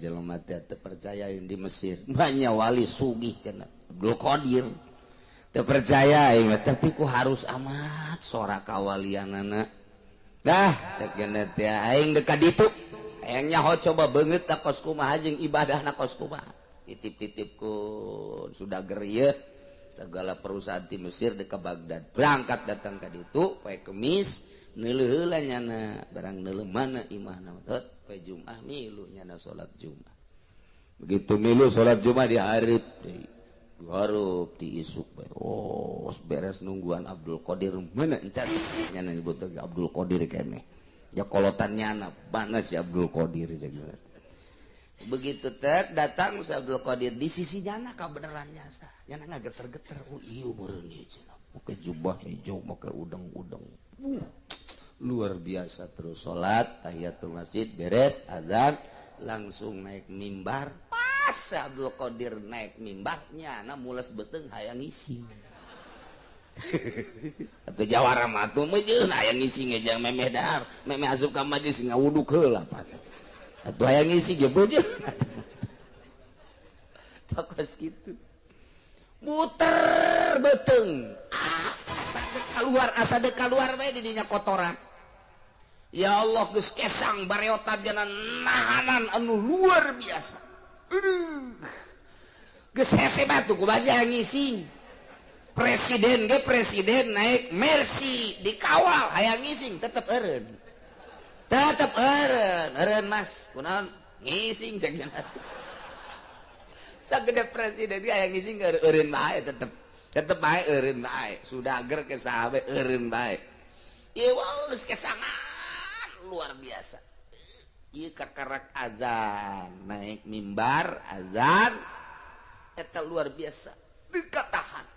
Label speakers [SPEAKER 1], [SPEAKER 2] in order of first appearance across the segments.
[SPEAKER 1] Jelema teh teu percaya di Mesir banyak wali sugih cenah, Abdul Qadir. Teu percaya aing, tapi ku harus amat sora kawalianana. Dah, cek teh aing dekat ditu. Hayang nyaho coba beungeut tak kos kumaha jeung ibadahna kos kumaha. Titip-titip ku sudah gerieu segala perusahaan di Mesir di ke Baghdad, berangkat datang ke ditu poe Kemis, neuleuh heula nyana barang neuleuh mana imahna. Tot poe Jumat milu nyana salat Jumat. Begitu milu salat Jumat, dihareup deui, dihareup ti isuk bae. Oh, beres nungguan Abdul Qadir mana encan. Nyana nyebut lagi Abdul Qadir keneh ya, kolotan nyana mana si Abdul Qadir. Begitu tek datang si Abdul Qadir di sisi nyana, kabeneran jasa nyana ngageter-geter. Oh iya, meureun ieu cenah, make jubah hijau, make udeng-udeng, luar biasa. Terus salat tahiyatul masjid, beres azan langsung naik mimbar. Pas Abdul Qadir naik mimbar, nyana mules beuteung hayang ngisi. Atau jawara mah atuh meujeun hayang ngisi ngejang memeh dahar, memeh asup ka majlis ngawuduk heula. Atuh hayang ngisi ge beujeun tokos gitu, muter beuteung, ah, asa dek keluar, asa dek keluar bae di dinya kotoran. Ya Allah, geus kesang bareotan jana nahanan anu luar biasa. Aduh, geus hese batu ku basi hayang ngising. Presiden ge, presiden naik Mercy dikawal, hayang ngising tetep eureun, tetep eureun. Eureun, Mas, kunaon ngising? Cek sagede presiden ge hayang ngising eureun bae, tetep tetep bae eureun bae. Sudah ger ke sahabe eureun bae. Ieu geus kesangan luar biasa. Ieu kakarak azan, naik mimbar azan eta luar biasa teu katahan.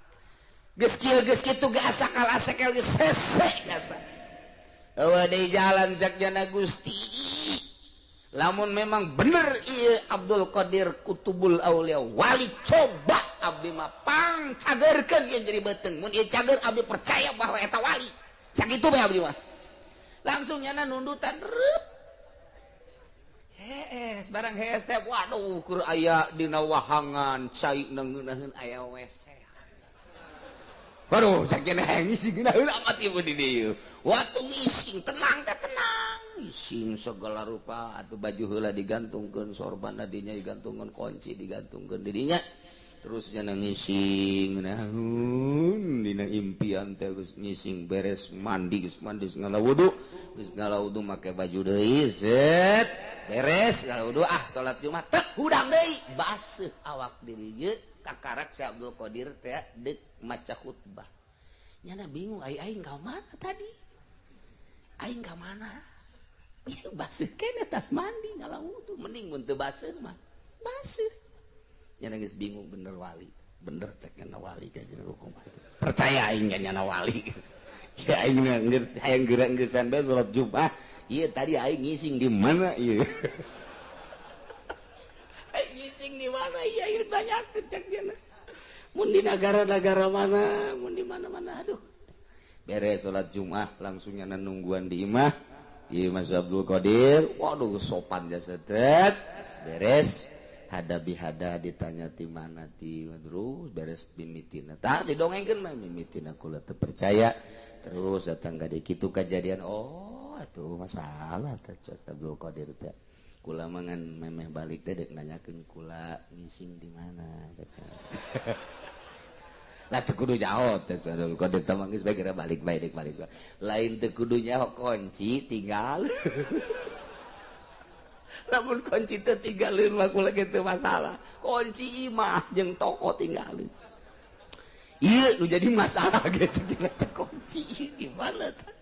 [SPEAKER 1] Geus kieu, geus kitu ge asakal asakel geus hese jasa. Eueuh deui jalan. Cek jana, Gusti, lamun memang bener ieu Abdul Qadir Kutubul Aulia wali, coba abdi mah pang cagerkeun ieu jadi beuteung. Mun ieu cager, abdi percaya bahwa eta wali. Sakitu bae abdi mah. Langsung nyana nundutan reup, hees. Barang hees teh, waduh, keur aya dina wahangan cai ngeunaheun, aya WC. Waduh, sakieu hayang ngising ngeunaheun amat ieu di dieu. Waktu ngising tenang teh, tenang ngising segala rupa. Atuh baju heula digantungkeun, sorban dinya digantungkeun, kunci digantungkeun di dinya. Terus nyana ngising ngeunaheun dina impian teh. Geus ngising beres, mandi. Geus mandi, geus ngala wudu. Geus ngala wudu, make baju deui, set, beres ngala wudu, ah, salat Jumat. Tek hudang deui, baseuh awak diri ieu. Kakarak si Abdul Qadir teh deuk maca khutbah. Nyana bingung, ai aing ka mana tadi, aing ka mana? Ieu baseuh keneh, tas mandi ngala wudu. Mending mun teu baseuh mah, baseuh. Nyana geus bingung, bener wali, bener cek nyana wali ka jeung hukum. Percaya aing ka nyana wali ya. Aing ngerti, hayang geura geusan bae salat Jumat. Ieu tadi aing ngising di mana ieu? Aing ngising di mana ieu? Ieu banyak cek nyana. Mun di negara-negara mana, mun di mana-mana, aduh. Beres salat Jumat langsung nyana nungguan di imah. Ieu Mas Abdul Qadir, waduh, sopan jasa. Tet beres hadabi hada, ditanya ti mana ti. Terus beres mimitina tah didongengkeun mah mimitina kula teu percaya. Terus datang ka kitu kejadian. Oh, atuh masalah teh Abdul Qadir teh. Kula mangan memeh balik teh dek nanyakeun kula ngising di mana. Lah, teu kudu jawab teh Abdul Qadir teh, geus bae geura balik bae, dek balik. Lain teu kudu nyaho, kunci tinggal. Lamun kunci teu tinggalin mah kula ge teu masalah. Kunci imah jeung toko tinggalin, ieu nu jadi masalah ge. Segala teh kunci gimana teh?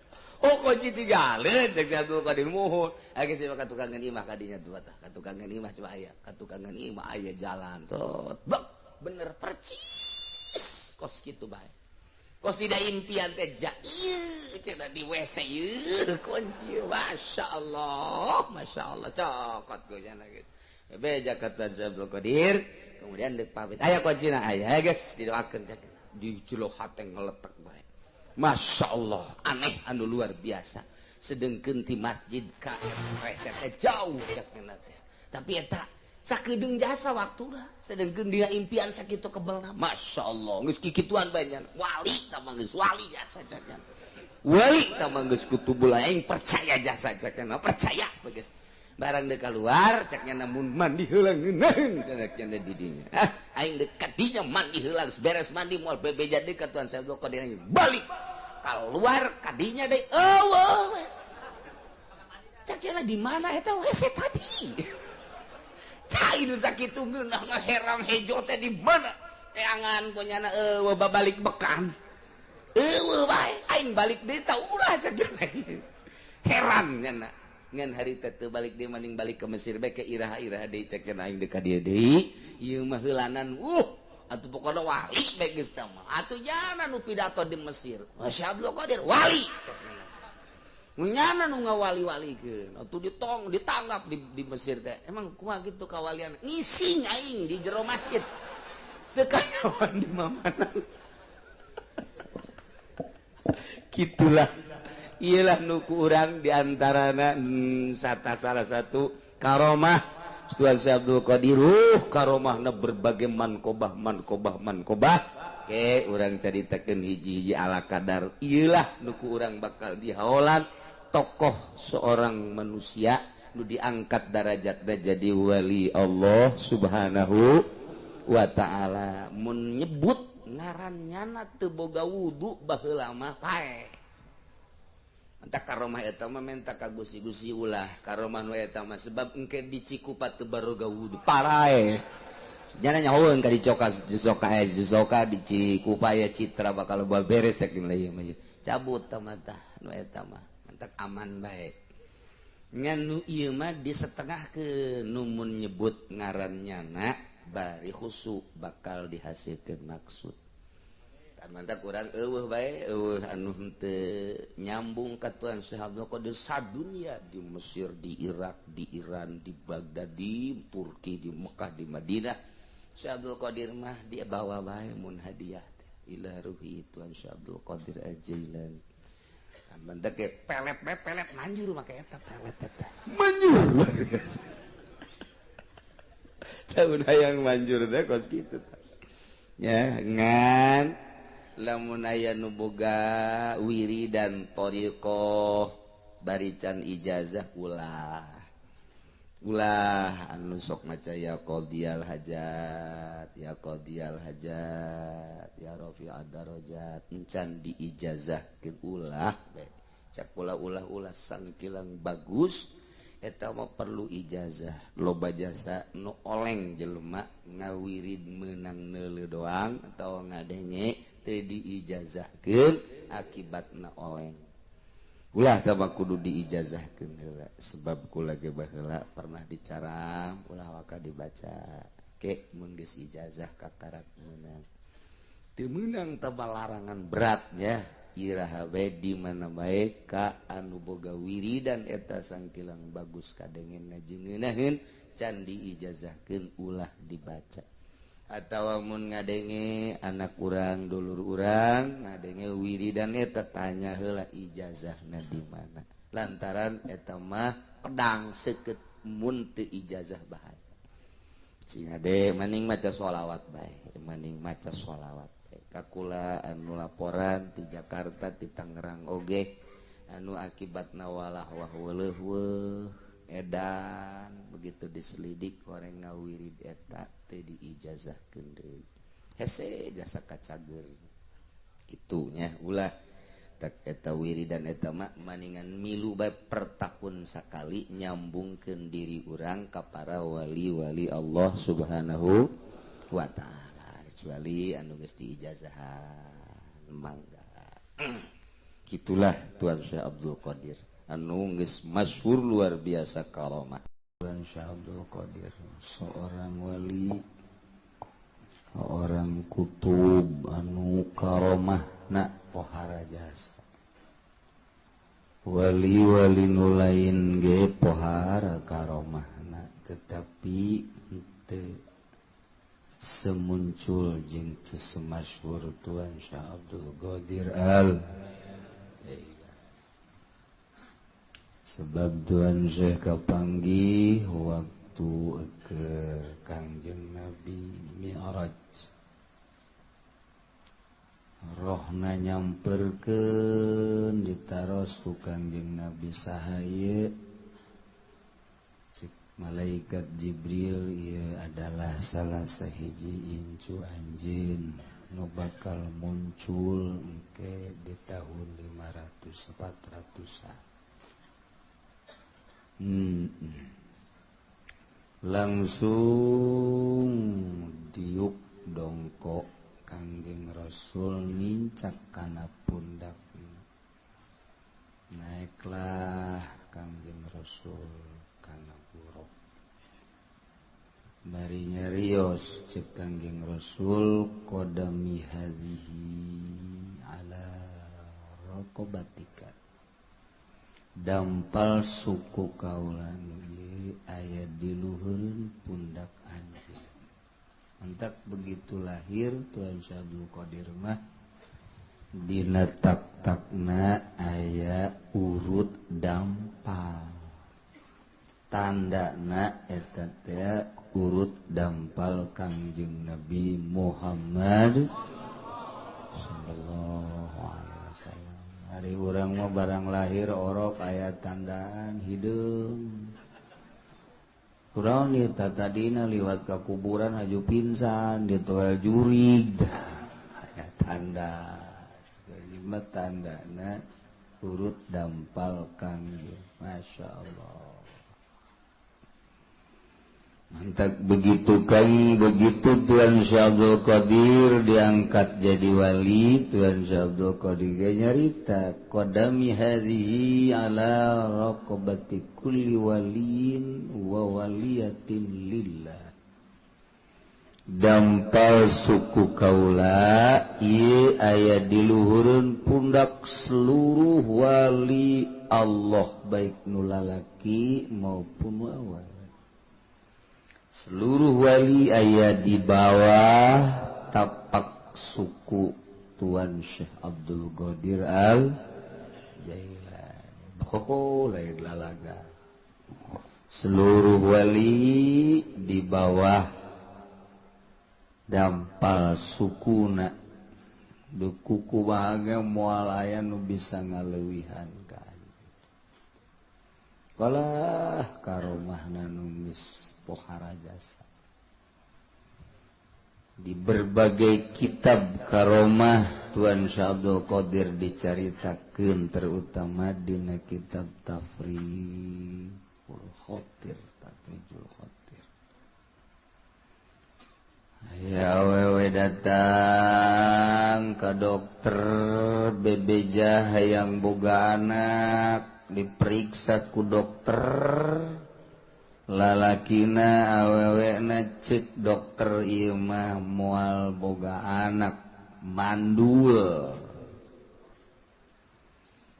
[SPEAKER 1] Oh, kunci tinggalin cek Abdul Qadir. Muhun aya geus ka tukangan imah kadinya tuh tah, ka tukangan imah coba aya, ka tukangan imah aya jalan tuh. Bek bener percis kos kitu bae, kos tidak impian teh. Ja ieu cenah di WC ieu kunci. Masya Allah, Masya Allah, cokot gue nyana gitu. Beja kata Abdul Qadir, kemudian dek pamit, aya kuncina? Aya guys, didoakeun cek di jero hate ngeletek bae. Masya Allah, aneh anu luar biasa. Sedengkeun ti masjid ka WC teh jauh cek teh, tapi eta Sakedeung jasa waktuna sedengkeun dina impian sakitu kebelna. Masya Allah geus kikituan bae nya. Wali tah mah geus wali jasa cak nya. Wali tah mah geus kutubul aing percaya jasa cak nya. Percaya geus. Barang deuk keluar cak nya namun mandi heula ngeunaheun cak nya di dinya. Ah aing deuk ka dinya mandi heula geus beres mandi moal bebeja deui ka Tuan Syekh Abdul Qadir balik. Keluar kadinya deui eueuh wes. Cak nya di mana eta WC tadi? Cai nu sakitu ngeunah mah herang hejo teh di mana? Teangan ku nyana eueuh babalik bekan. Eueuh bae aing balik deui tah ulah cak nya. Heran nyana. Ngan harita teu balik deui maning balik ke Mesir bae ke iraha-iraha deui cek nya aing deuk ka dieu deui. Ieu mah heulanan atuh pokona wali bae geus tah mah. Atuh nyana nu pidato di Mesir. Masya Abdul Qadir wali cek nya. Nyana nu ngawali-walikeun atuh ditong ditanggap di Mesir teh. Emang kumaha kitu kawalian? Ngising aing di jero masjid. Teu kanyawan di mamana. Kitulah iyalah nu ku urang di antarana salah satu karomah Tuan Syekh Abdul Qadir. Karomahna berbagai mankobah mankobah mankobah. Ke urang caritakeun hiji-hiji ala kadar. Iyalah nu ku urang bakal dihaolan tokoh seorang manusia nu diangkat darajatna jadi wali Allah Subhanahu wa ta'ala. Mun nyebut ngaran nyana teu boga wudu baheula mah paeh. Entah karomah eta mah menta ka gusi-gusi ulah karomah nu eta mah sebab engke di Cikupa teu baroga wudu parae. Nyana nyahoeun ka dicoka disoka disoka di Cikupa ya citra bakal loba beres saking ieu mah. Cabut tah mah tah nu eta mah mantak aman bae. Ngan nu ieu mah disetengahkeun nu mun nyebut ngaran nyana bari khusyuk bakal dihasilkeun maksud. Mantap kurang eueuh bae eueuh anu henteu nyambung ka Tuan Syekh Abdul Qadir sadunya di Mesir, di Irak, di Iran, di Baghdad, di Turki, di Mekah, di Madinah. Syekh Abdul Qadir mah dia bawa bae mun hadiah teh ila ruhi Tuan Syekh Abdul Qadir Al-Jailani. Mantap ge pelet bae pelet manjur make eta pelet eta. Manjur luar biasa. Tahun hayang manjur teh kos kitu tah. Ya ngan lamun aya nu boga wiridan thariqah bari can ijazah ulah ulah anu sok maca ya qadiyal hajat ya qadiyal hajat ya rafi'ad darajat encan diijazahkeun ulah bae cak ulah ulah ulah sangkilang bagus eta mah perlu ijazah loba jasa nu oleng jelema ngawirid meunang neuleuh doang atawa ngadenge teu diijazahkeun akibatna oleng. Ulah tah mah kudu diijazahkeun heula sebab kula ge baheula pernah dicaram ulah waka dibaca ke mun geus ijazah kakarak meunang. Teu meunang tah larangan beratnya iraha bae di mana bae ka anu boga wiridan eta sangkilang bagus kadengen ngajengeunaheun can diijazahkeun ulah dibaca. Atawa mun ngadenge anak urang dulur urang ngadenge wiridan eta tanya heula ijazahna di mana lantaran eta mah pedang seukeut mun teu ijazah bahaya. Sing ade maning maca sholawat bae maning maca sholawat bae. Kakula anu laporan di Jakarta di Tangerang oge anu akibatna walah wah weuleuh weuh edan begitu diselidik orang ngawirid eta teu diijazahkeun deui hese jasa kacager kitu nya ulah tak eta wiridan eta mah maningan milu bae per tahun sakali nyambungkeun diri urang ka para wali-wali Allah Subhanahu wa taala kecuali anu geus diijazahan mangga. Kitulah Tuan Syekh Abdul Qadir anu geus masyhur luar biasa karomah. Tuan Syekh Abdul Qadir seorang wali, seorang kutub anu karomahna pohara jasa. Wali-wali nu lain ge pohara karomahna tetapi teu semuncul jeung teu semasyhur Tuan Syekh Abdul Qadir Al. Sebab Tuan Syekh kapanggih waktu ke Kangjeng Nabi Mi'raj. Rohna nyamperkeun ditaros ku Kangjeng Nabi saha ieu? Cek malaikat Jibril, ieu adalah salah sahiji incu anjeun nu bakal muncul engke di tahun 500 400-an. Langsung diuk dongkok Kangjeng Rasul nincak kana pundakna. Naiklah Kangjeng Rasul kana buruk. Bari nyarios cek Kangjeng Rasul, qadami hadhihi ala raqabatika. Dampal suku kaula nu ieu aya di luhureun pundak anjeun. Entak begitu lahir Tuan Syekh Abdul Qadir mah dina tak-takna aya urut dampal. Tandana eta teh urut dampal Kangjeng Nabi Muhammad sallallahu alaihi wasallam. Hari urang mah barang lahir orok aya tandaan hideung. Kurang nih tadina liwat ka kuburan haju pingsan ditoel jurig. Aya tanda. Lima tandana urut dampal Kangjeng. Masya Allah. Mantap begitu kan, begitu Tuan Syekh Abdul Qadir diangkat jadi wali, Tuan Syekh Abdul Qadir nyarita qadami hadhihi ala raqabati kulli waliyin wa waliyatin lillah. Dampal suku kaula ieu aya di luhureun pundak seluruh wali Allah, baik nu lalaki maupun nu awewe. Seluruh wali aya di bawah tapak suku Tuan Syekh Abdul Qadir Al Jailani. Oh, lain lalaga. Seluruh wali di bawah dampal sukuna. Dukuku bahagia moal aya nu bisa ngaleuwihan ka. Kalah karomahna nu geus pohara jasa. Di berbagai kitab karomah Tuan Syekh Abdul Qadir dicaritakeun, terutama dina kitab Tafrijul Khatir, Tafrijul Khatir. Aya awewe datang ka dokter bebeja hayang boga anak, diperiksa ku dokter. Lalakina awewena cek dokter ieu mah moal boga anak, mandul.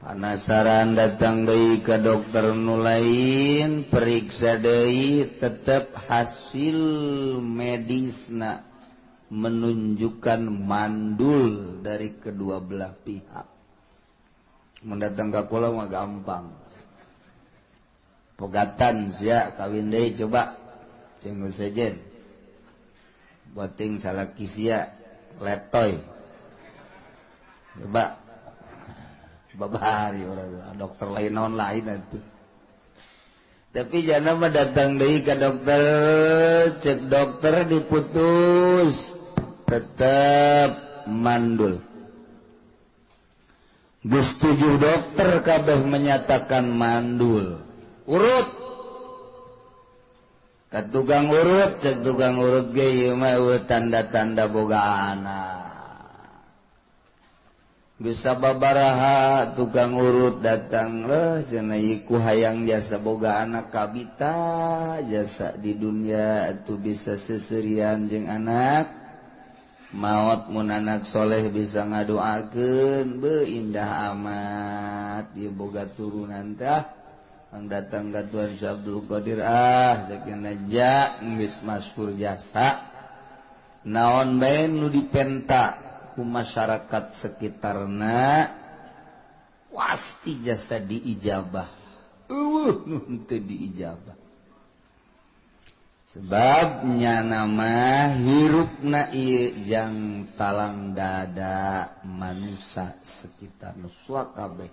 [SPEAKER 1] Panasaran datang deui ka dokter nu lain, periksa deui, tetep hasil medisna menunjukkan mandul dari kedua belah pihak. Mun datang ka kula mah gampang. Pegatan sia kawin deui coba jeung nu sejen. Boting salaki sia letoy. Coba babari urang dokter lain naon lain atuh. Tapi jana mah datang deui ka dokter, cek dokter diputus tetep mandul. Geus 7 dokter kabeh menyatakan mandul. Urut ka tukang urut, cek tukang urut ge ieu mah tanda-tanda boga anak. Bisa babaraha tukang urut datang leh cenah ieu ku hayang jasa boga anak kabita jasa di dunia atuh bisa seserian jeung anak. Maot mun anak soleh bisa ngadoakeun, beuh indah amat ieu boga turunan tah. Ang datang ka Tuan Syekh Abdul Qadir ah sakieu ja geus masyhur jasa naon bae nu dipenta ku masyarakat sekitarna pasti jasa diijabah. Eueuh nu henteu diijabah. Sebabnya nama hirupna ieu jang talang dada manusia sekitar nu kabeh.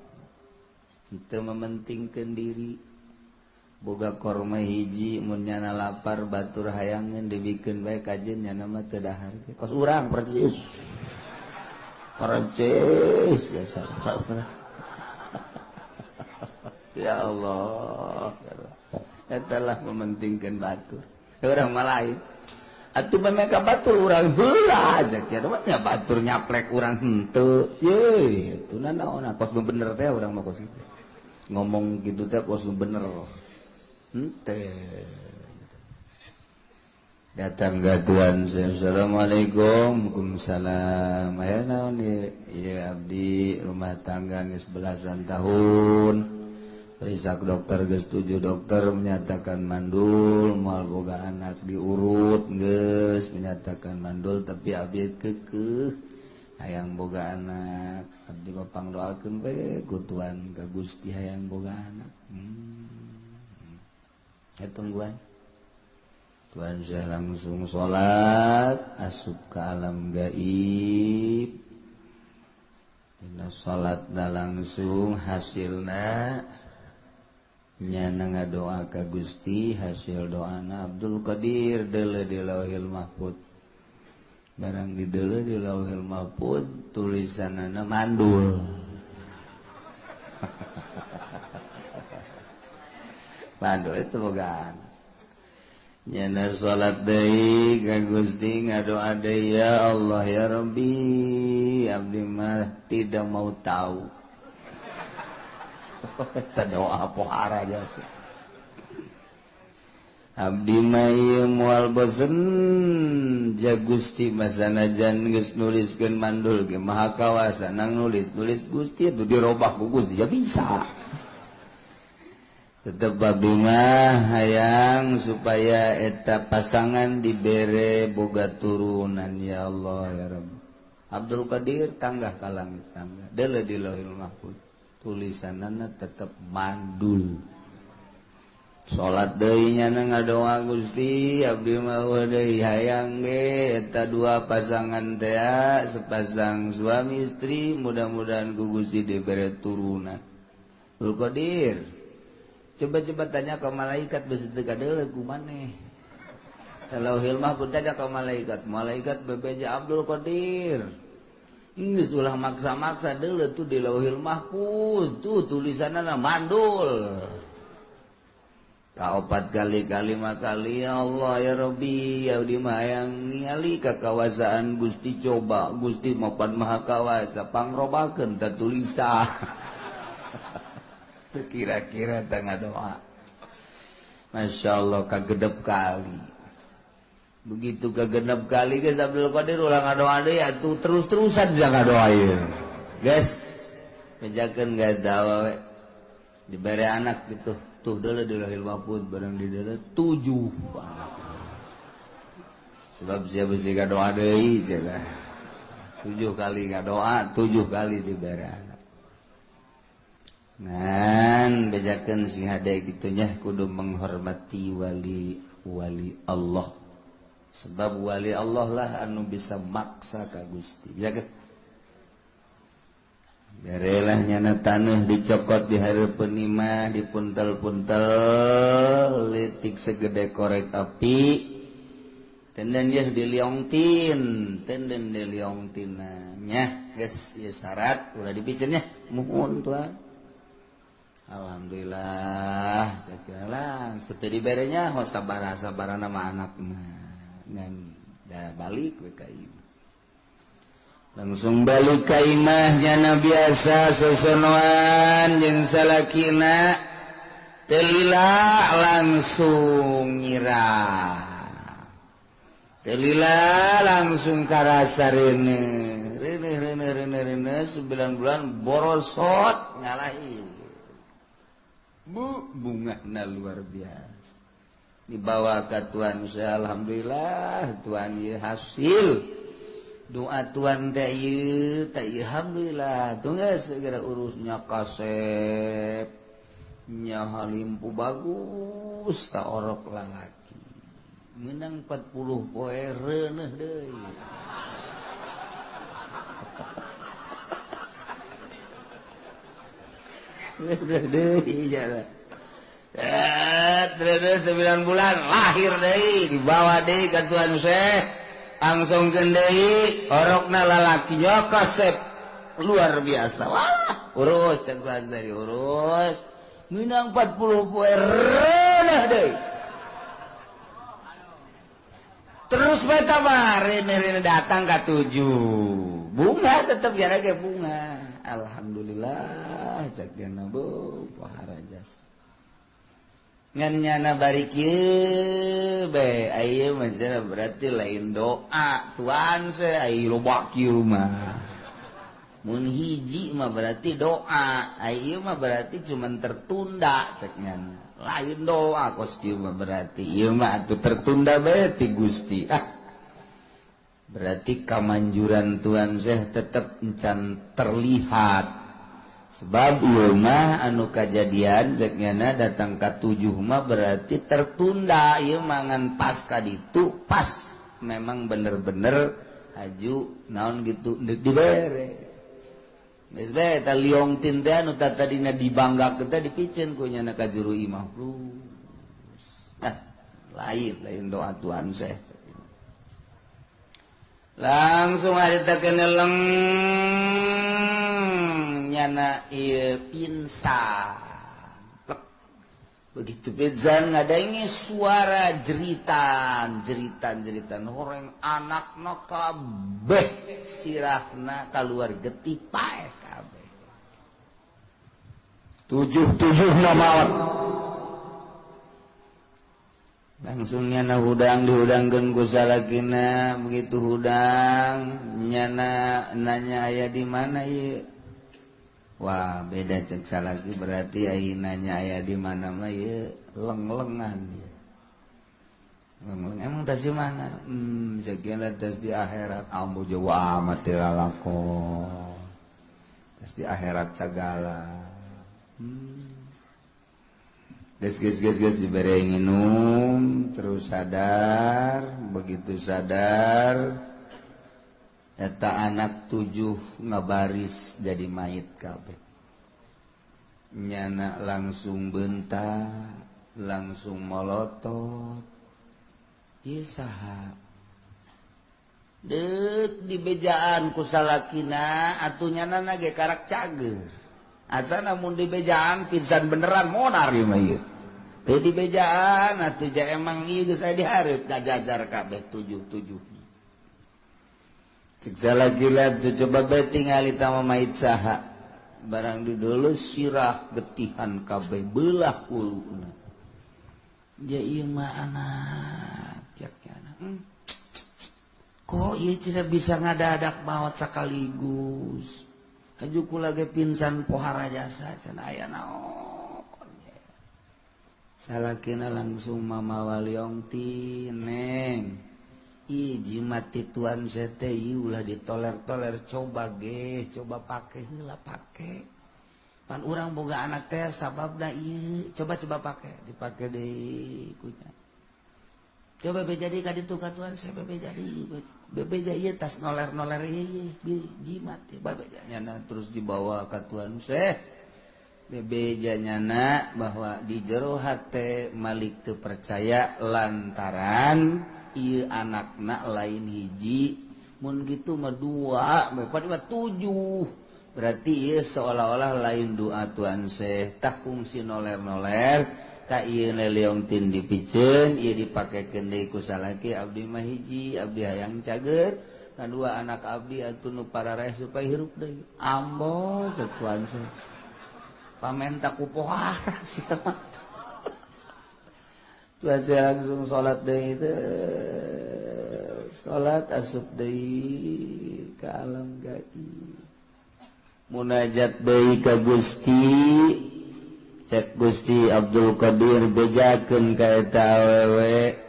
[SPEAKER 1] Teu mementingkeun diri. Boga korma hiji mun nyana lapar batur hayangeun dibikeun bae kajeun nyana mah teu dahar. Kos urang persis. Persis biasa. Ya Allah. Eta lah mementingkeun batur. Orang malain atuh mereka batur urang heula aja nya batur nyaplek urang henteu ye itu nanaon kos nu bener teh urang mah kos kitu ngomong kitu teh kos nu bener henteu datang ka tuan. Assalamualaikum. Waalaikumsalam. Aya naon ieu abdi rumah tangga geus belasan tahun. Periksa dokter geus 7 dokter menyatakan mandul, moal boga anak diurut geus menyatakan mandul tapi abdi keukeuh hayang boga anak. Abdi mah pangdoakeun we ku Tuhan ka Gusti hayang boga anak. Eta tungguan. Tuhan saya langsung salat asup ke alam gaib. Dina salatna langsung hasilna nyana ngadoa ka Gusti, hasil doana Abdul Qadir deuleu di Lauhil Mahfud. Barang di deuleu di Lauhil Mahfud tulisanana mandul. Mandul itu boga. Nyana salat deui ka Gusti ngadoa deui, ya Allah ya Rabbi, abdi mah tidak mau tahu. Eta doa pohara jasa. Abdi mah ieu moal bosen ja Gusti masanajan geus nuliskeun mandul ge maha kawasa nang nulis-nulis Gusti itu dirobah ku Gusti ya bisa. Tetep abdi mah hayang supaya eta pasangan dibere boga turunan ya Allah ya Rabb. Abdul Qadir tanggah ka langit tangga deuleu di Lauhil Mahfuz. Tulisanana tetep mandul. Salat deui nyana ngadoa Gusti abdi mah deui hayang ge eta dua pasangan teh sepasang suami istri mudah-mudahan ku Gusti dibere turunan. Abdul Qadir coba-coba tanya ke malaikat besi teu kadeuleu ku maneh. Lauhil Mahfuz tanya ke malaikat, malaikat bebeja Abdul Qadir. Geus ulah maksa-maksa deuleu tuh di Lauhil Mahfuz tuh tulisanna mandul. Kaopat kali kalima kali ya Allah ya Rabbi ya di mah hayang ningali kakawasaan Gusti coba Gusti mapan maha kawasa pangrobakeun ta tulisan. Teu kira-kira teh ngadoa. Masya Allah kagedep kali. Begitu kegenep kali guys Abdul Qadir ulah ngadoa deui atuh terus-terusan sia ngadoa ieu. Guys, bejakeun gak we. Dibere anak gitu. Tuh deuleu di Lauhil Mahfuz barang di deuleu 7 anak. Sebab sia beusi ngadoa deui cenah. 7 kali ngadoa, 7 kali dibere anak. Ngan bejakeun sing hade kitu nya kudu menghormati wali-wali Allah. Sebab wali Allah lah anu bisa maksa ka Gusti. Bejakeun. Berelah nyana taneuh dicokot di hareupeun imah dipuntel-puntel leutik segede korek api. Tenden yeuh diliongtin, tenden diliongtina nya geus ieu syarat ulah dipiceun nya muhun tuan. Alhamdulillah sakieu setelah diberenya ho sabaraha-sabarana mah anak mah ngan da balik we ka imah. Langsung balik ka imah nyana biasa sosonoan jeung salakina teu lila langsung nyirah. Teu lila langsung karasa reuneuh. Reuneuh reuneuh reuneuh reuneuh 9 bulan borosot ngalahi. Bu bungana luar biasa. Dibawa ke Tuhan saya alhamdulillah Tuhan ieu hasil doa Tuhan teh ieu teh alhamdulillah tuh geus segera urusnya kasep nya halimpu bagus ta orok lalaki Menang 40 poe reuneuh deui. Reuneuh deui jalan. Terus 9 bulan lahir deui, dibawa deui ka Tuan Syekh. Langsung deui orokna lalaki kasep luar biasa. Wah, urus cek Tuan Syekh diurus. Menang 40 poe reuneuh deui. Terus beta rene datang ke 7 bunga tetep gara ge bunga. Alhamdulillah cek dina bu pohara jasa. Ngan nyana bari kieu bae aya mah berarti lain doa Tuhan se ai loba kieu mah. Mun hiji mah berarti doa, ai ieu mah berarti cuman tertunda cek nyana. Lain doa kos kieu mah berarti ieu mah atuh tertunda bae ti Gusti. Ah. Berarti kamanjuran Tuhan Syekh tetep encan terlihat. Sebab ieu mah anu kajadian cek nyana datang ka 7 mah berarti tertunda ieu mah ngan pas ka ditu pas memang bener-bener haju naon gitu deuk dibere. Geus bae eta liong tin teh anu tadina dibanggakeun teh dipiceun ku nyana ka juru imah. Ah, lain doa Tuhan Syekh. Langsung aja teh keneleng nyana ieu pingsan. Begitu pingsan ngadangi suara jeritan, jeritan horeng anakna kabeh sirahna kaluar getih paeh kabeh.
[SPEAKER 2] 7-7 maot.
[SPEAKER 1] Langsung nyana hudang dihudangkeun ku salakina, begitu hudang nyana nanya aya di mana ieu? Wah, beda cek salaki berarti ai nanya aya di mana mah ieu leng-lengan ieu. Leng-leng emang tas di mana? Sekian tas di akhirat ambu jauh amat teu lalakon. Tas di akhirat sagala. Geus dibere nginum terus sadar, begitu sadar eta anak 7 ngabaris jadi mayit kabeh. Nyana langsung bentak, langsung molotot. Ieu saha? Deuk dibejaan ku salakina atuh nyana ge karak cager. Asana mun dibejaan pingsan beneran monar ieu mah ieu. Teu dibejaan atuh ja emang ieu geus aya dihareup kajajar kabeh 7-7. Cek salakina coba bae tingali tama mayit saha. Barang didulu sirah getihan kabeh belah uluna. Ja ieu mah anak cek anak. Kok ieu tidak bisa ngadadak maot sekaligus. Haju kula ge pingsan pohara jasa cenah aya naon. Salakina langsung mamawa liong ti neng. Ih jimat ti Tuan sete ieu ulah ditoler-toler coba ge, coba pake heula pake. Pan urang boga anak teh sababna ieu, coba-coba pake, dipake deui kunya. Coba be jadi ka ditu ka Tuan saya be jadi. Bebeja ieu tas noler-noler ieu jimat ya bebeja nyana terus dibawa ka Tuan Syekh. Bebeja nyana bahwa di jero hate Malik teu percaya lantaran ieu anakna lain hiji mun kitu mah 2 4 7 berarti ieu seolah-olah lain doa Tuan Syekh tah kungsi noler-noler ka ieu leong tin dipiceun ieu dipakekeun deui ku salaki abdi mah hiji abdi hayang cager kadua anak abdi atuh nu parareh supaya hirup deui ambo cek Tuan Syekh pamenta ku pohara sia mah. Tuan Syekh langsung salat deui teh salat asup deui ka alam gaib munajat deui ka Gusti. Cek Gusti Abdul Qadir bejakeun ka eta awewe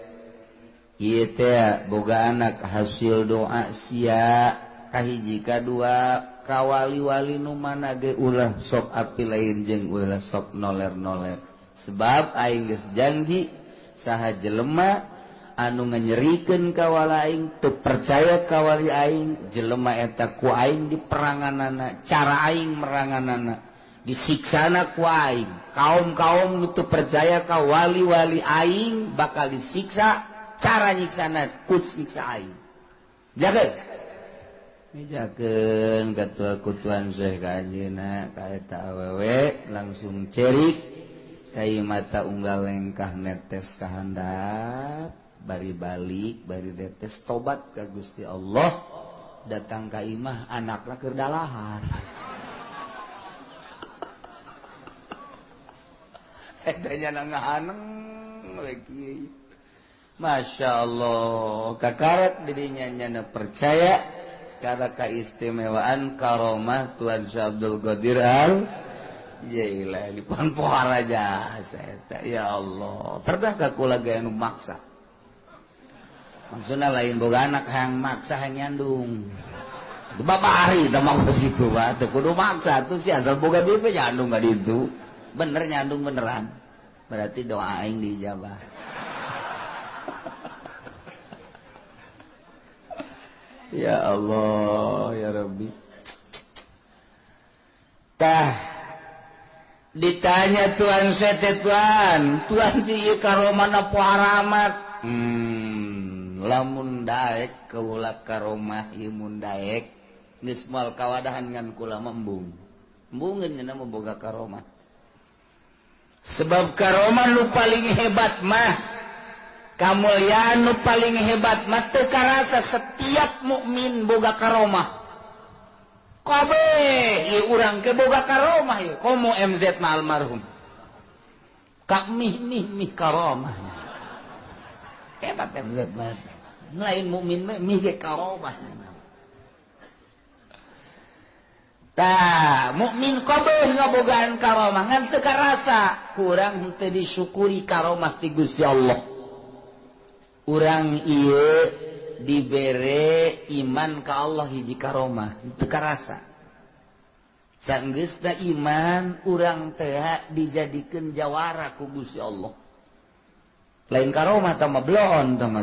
[SPEAKER 1] ieu teh boga anak hasil doa sia kahiji kadua kawali-wali nu mana ge ulah sok api lain jeung ulah sok noler-noler sebab aing geus janji saha jelema anu nganyerikeun ka wali aing teu percaya ka wali aing jelema eta ku aing diperanganana cara aing meranganana disiksana ku aing kaum-kaum nu teu percaya ka wali-wali aing bakal disiksa cara nyiksana ku siksa aing jaga mijakeun katua kutuan Syekh ka anjeunna ka eta awewe langsung cerik cai mata unggal lengkah netes ka handap bari balik bari netes tobat ka Gusti Allah datang ka imah anakna keur dalahar eta nya ngahaneng we kieu. Masya Allah kakaret dirinya nyana percaya karena keistimewaan karomah Tuan Syekh Abdul Qadir Al Jailani pon pohara jasa ya Allah pernah ka kula ge anu maksa maksudna lain boga anak hayang maksa hayang nyandung babari teh mah kitu bae teu kudu maksa tuh si asal boga duit nyandung ka ditu bener nyandung beneran berarti doa aing diijabah. Ya Allah ya Rabbi. Tah ditanya Tuan sete Tuan, Tuan si ieu karomahna poharamat. Lamun daek kaula karomah ieu mun daek geus moal kawadahan ngan kula mah embung. Embungeun nya mah boga karomah. Sebab karomah nu paling hebat mah kamulyaan nu paling hebat mah teu karasa setiap mukmin boga karomah. Kabeh ieu urang ke boga karomah ieu komo MZ mah almarhum. Ka mih mih mih karomah. Hebat MZ mah. Lain mukmin mah mih ge karomah. Tah mukmin kabeh ngabogaan karomah ngan teu karasa kurang henteu disyukuri karomah ti Gusti Allah. Urang ieu dibere iman ka Allah hiji karomah teu karasa sanggeusna iman urang teh dijadikeun jawara ku Gusti Allah lain karomah tah mah bloon tah mah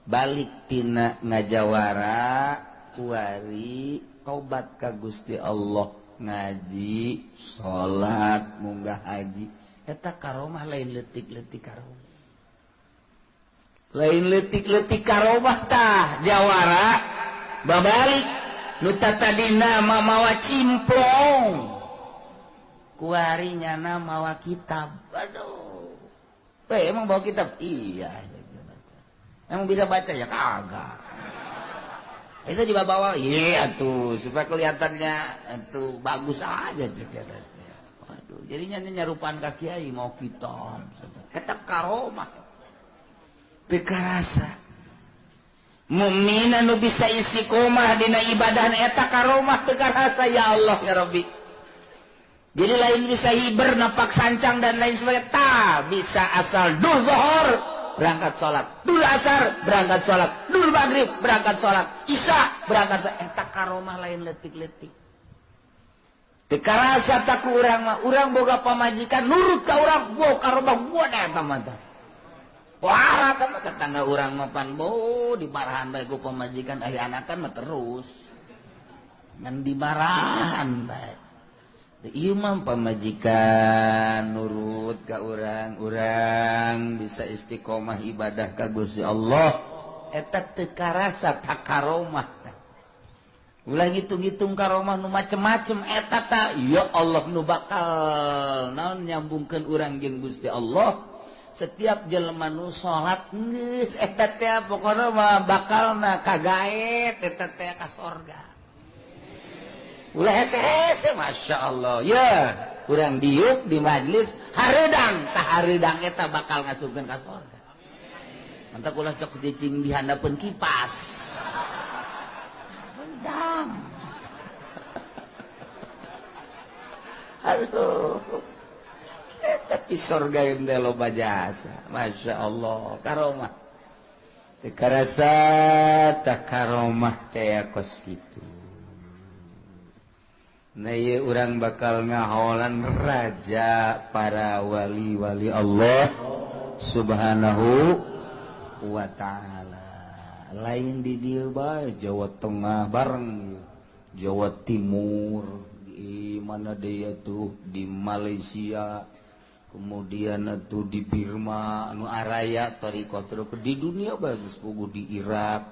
[SPEAKER 1] balik tina ngajawara kuari tobat ka Gusti Allah ngaji salat munggah haji eta karomah lain leutik-leutik karomah lain leutik-leutik karomah tah jawara babalik nu tatadina mawa cimplong kuari nyana mawa kitab. Aduh teh emang bawa kitab? Iya. Emang bisa baca ya? Kagak. Itu dibawa-bawa? Iya tuh supaya kelihatannya itu bagus aja. Waduh jadinya nyarupaan ka kiai mau kitab eta karomah teu karasa mukmin anu bisa istiqomah dina ibadah eta karomah teu karasa ya Allah ya Rabbi. Jadi lain bisa hiber napak sancang dan lain sebagainya ta bisa asal dur zuhur berangkat salat, dur asar berangkat salat, dur maghrib berangkat salat, isya berangkat salat eta karomah lain leutik-leutik teu karasa ta ku urang mah urang boga pamajikan nurut ka urang wo karomah wo eta mah. Wah, kan tetangga urang mah pan bo dimarahan bae ku pamajikan ari anakan mah terus. Ngan dimarahan bae. Ieu mah pamajikan nurut ka urang, urang bisa istiqomah ibadah ka Gusti Allah. Eta teu karasa ta karomah. Ulah ngitung-ngitung karomah nu macem-macem eta ta ya Allah nu bakal naon nyambungkeun urang jeung Gusti Allah. Setiap jelema nu salat geus eta teh pokona mah bakalna kagaet eta teh ka sorga. Ulah hese-hese masyaallah. Ya, urang diuk di majelis hareudang tah hareudang eta bakal ngasupkeun ka sorga. Mantap ulah cok cicing di handapeun kipas. Hareudang. Aduh. Tapi sorga yang loba jasa. Masya Allah karomah teu karasa tah karomah teh kos kitu. Nah ieu urang bakal ngaholan raja para wali-wali Allah Subhanahu wa ta'ala. Lain di dieu bae, Jawa Tengah bareng, Jawa Timur, di mana deui tuh, di Malaysia, kemudian tuh di Birma anu araya thariqah di dunia bagus puguh, di Irak,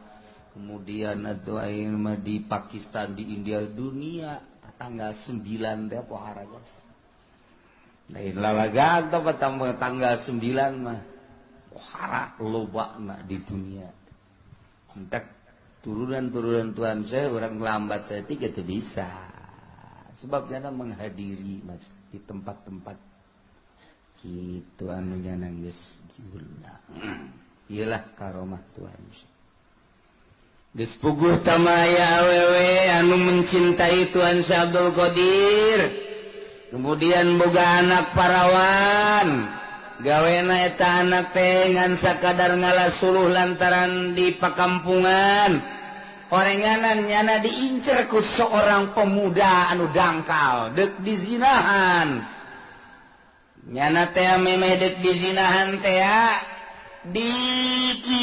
[SPEAKER 1] kemudian atuh ayeuna mah di Pakistan, di India, dunia tanggal 9 teh pohara jasa. Lain lalagan teh tanggal 9 mah pohara lobana di dunia. Entek turunan-turunan Tuhan saya orang lambat saya tiga itu bisa. Sebab jana menghadiri mas di tempat-tempat gitu anu jana geus diundang. Iyalah karomah Tuhan. Geus puguh tamaya awewe anu mencintai Tuhan Syekh Abdul Qadir. Kemudian boga anak parawan. Gawena eta anak teh ngan sakadar ngalasuluh lantaran di pakampungan. Orenganan nyana diincer ku seorang pemuda anu dangkal deuk dizinahan. Nyana teh memeh deuk dizinahan teh dikitu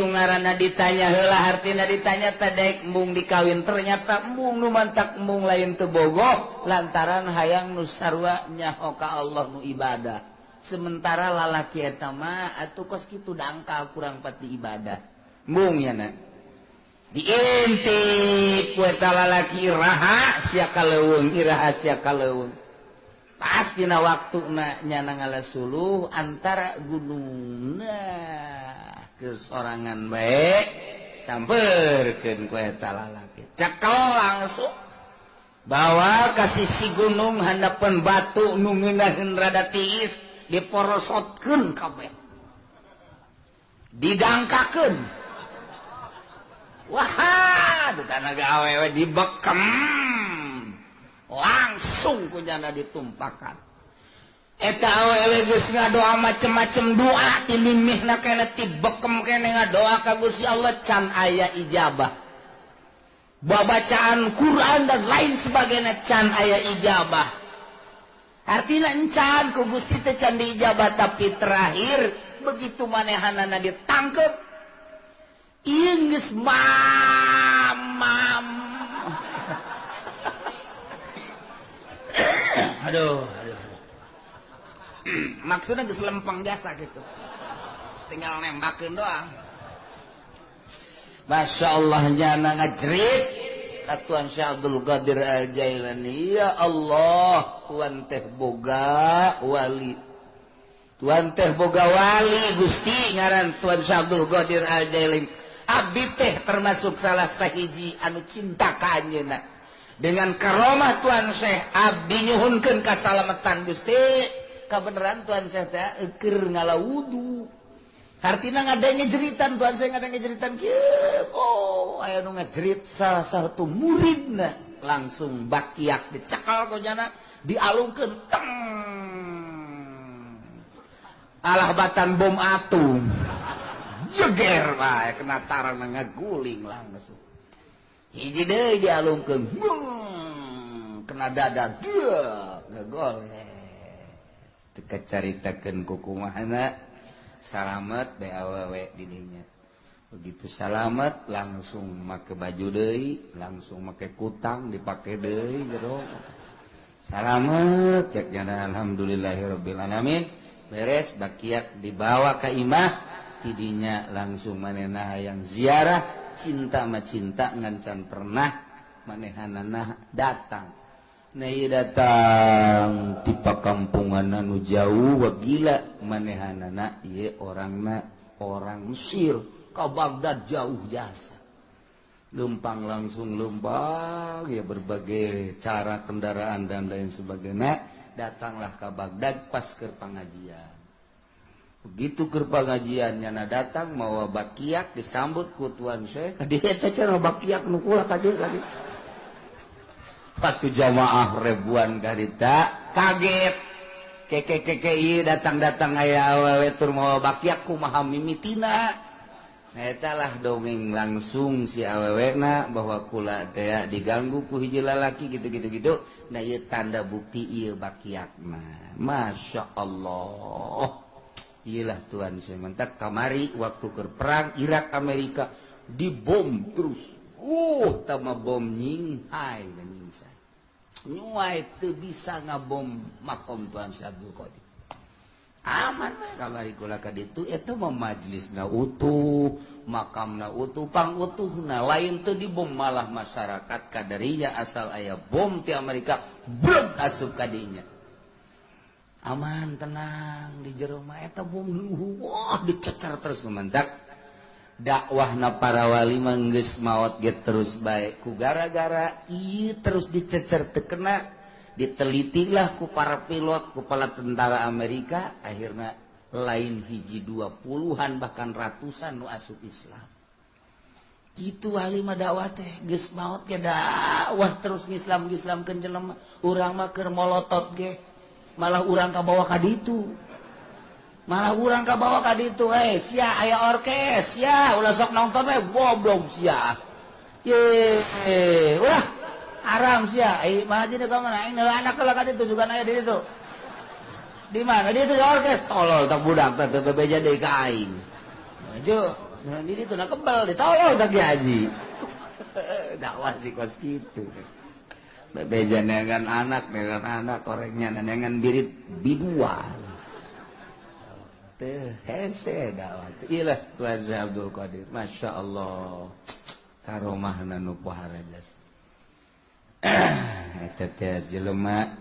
[SPEAKER 1] ngaranna ditanya heula, hartina ditanya teh daek embung dikawin, ternyata embung nu mantak embung lain teu bogoh lantaran hayang nu sarua nyaho ka Allah nu ibadah. Sementara lalaki eta mah atuh kos kitu dangkal kurang pati ibadah. Embung nyana diintip ku eta lalaki iraha sia kaleuweung, iraha sia kaleuweung. Pas dina waktuna nyana ngalasuluh antara gunungna ke sorangan bae sampeurkeun ku eta lalaki. Cekel langsung bawa ka sisi gunung handapeun batu nu ngeunaheun rada tiis diporosotkeun kabeh. Didangkakeun. Wah, dutana awewe dibekem. Langsung kunyana ditumpakan. Eta awewe geus ngadoa macem-macem doa ti mimihna keneh ti bekem keneh ngadoa ka Gusti Allah can aya ijabah. Babacaan Quran dan lain sebagainya can aya ijabah. Artina encan ku Gusti teh can diijabah, tapi terakhir begitu manehanana ditangkep ieu geus mamam. Aduh, aduh. Maksudnya geus lempeng jasa gitu. Tinggal nembakeun doang. Masya Allah nyana ngajerit ka Tuhan Syekh Abdul Qadir Al-Jailani, ya Allah, Tuhan teh boga wali. Tuhan teh boga wali Gusti ngaran Tuhan Syekh Abdul Qadir Al-Jailani. Abdi teh termasuk salah sahiji anu cinta ka anjeunna. Dengan karomah Tuhan Syekh abdi nyuhunkeun kasalamatan Gusti. Kabeneran Tuhan Syekh teh keur ngala wudu. Hartina ngadenge jeritan Tuhan Syekh ngadenge jeritan kieu. Oh, aya nu ngajerit salah satu muridna langsung bakiak dicekal ku jana dialungkeun teng. Alah batan bom atom. Jeger bae kena tarana ngaguling langsung. Hiji deui dialungkeun, kena dada, deuh, ngegoleh. Teu kacaritakeun ku kumahana, salamet bae awewe di dinya. Begitu salamet langsung make baju deui, langsung make kutang dipake deui jero. Salamet cek jana alhamdulillahirabbil alamin. Beres bakiak dibawa ka imah, tidinya langsung manehna hayang ziarah. Cinta ma cinta ngan can pernah manehanana datang. Nah ieu datang ti pakampungan anu jauh wagila manehanana ieu orangna orang Mesir ka Baghdad jauh jasa. Lempang langsung lempang ya berbagai cara kendaraan dan lain sebagainya, datanglah ke Baghdad pas keur pangajian. Begitu keur pengajian nyana datang mawa bakiak disambut ku Tuan Syekh. Ka dieu teh cenah bakiak nu kula ka dieu ka dieu. Waktu jamaah ribuan karita kaget. Keke keke ieu datang-datang aya awewe tur mawa bakiak kumaha mimitina. Eta lah dongeng langsung si awewena bahwa kula teh diganggu ku hiji lalaki gitu-gitu gitu. Nah ieu tanda bukti ieu bakiakna. Masya Allah. Iyalah Tuhan saya mentak kamari waktu keur perang Irak Amerika dibom terus. Tama bom nyinghai dan nyingsai. Nyuai teu bisa ngabom makom Tuhan Syekh Abdul Qadir. Aman mah kamari kula ka ditu eta mah majlisna utuh, makamna utuh, pangutuhna lain teu dibom malah masyarakat kadarinya asal aya bom ti Amerika breg asup ka dinya. Aman tenang di jero mah eta bom wah dicecer terus mendak dakwahna para wali mah geus maot ge terus bae ku gara-gara ieu terus dicecer teu kena ditelitilah ku para pilot kepala tentara Amerika akhirnya lain hiji dua puluhan bahkan ratusan nu asup Islam. Kitu wali mah dakwah teh geus maot ge dakwah terus ngislam-ngislamkeun jelema urang mah keur molotot ge malah urang kabawa ka ditu. Malah urang kabawa ka ditu sia aya orkes sia ulah sok nonton we goblok sia. Ye ulah haram sia ai mah haji ka mana aing anak lah ka ditu juga aya di ditu. Di mana di ditu di orkes tolol tak budak teh teu bebeja deui ka aing. Maju di ditu na kebel ditolol tak haji. Dakwah sih kos kitu. Bebeja neangan anak orangnya neangan birit biduan. Teh hese dakwah. Ilah Tuhan Syekh Abdul Qadir. Masya Allah. Karomahna nu pohara jasa. Eta teh jelema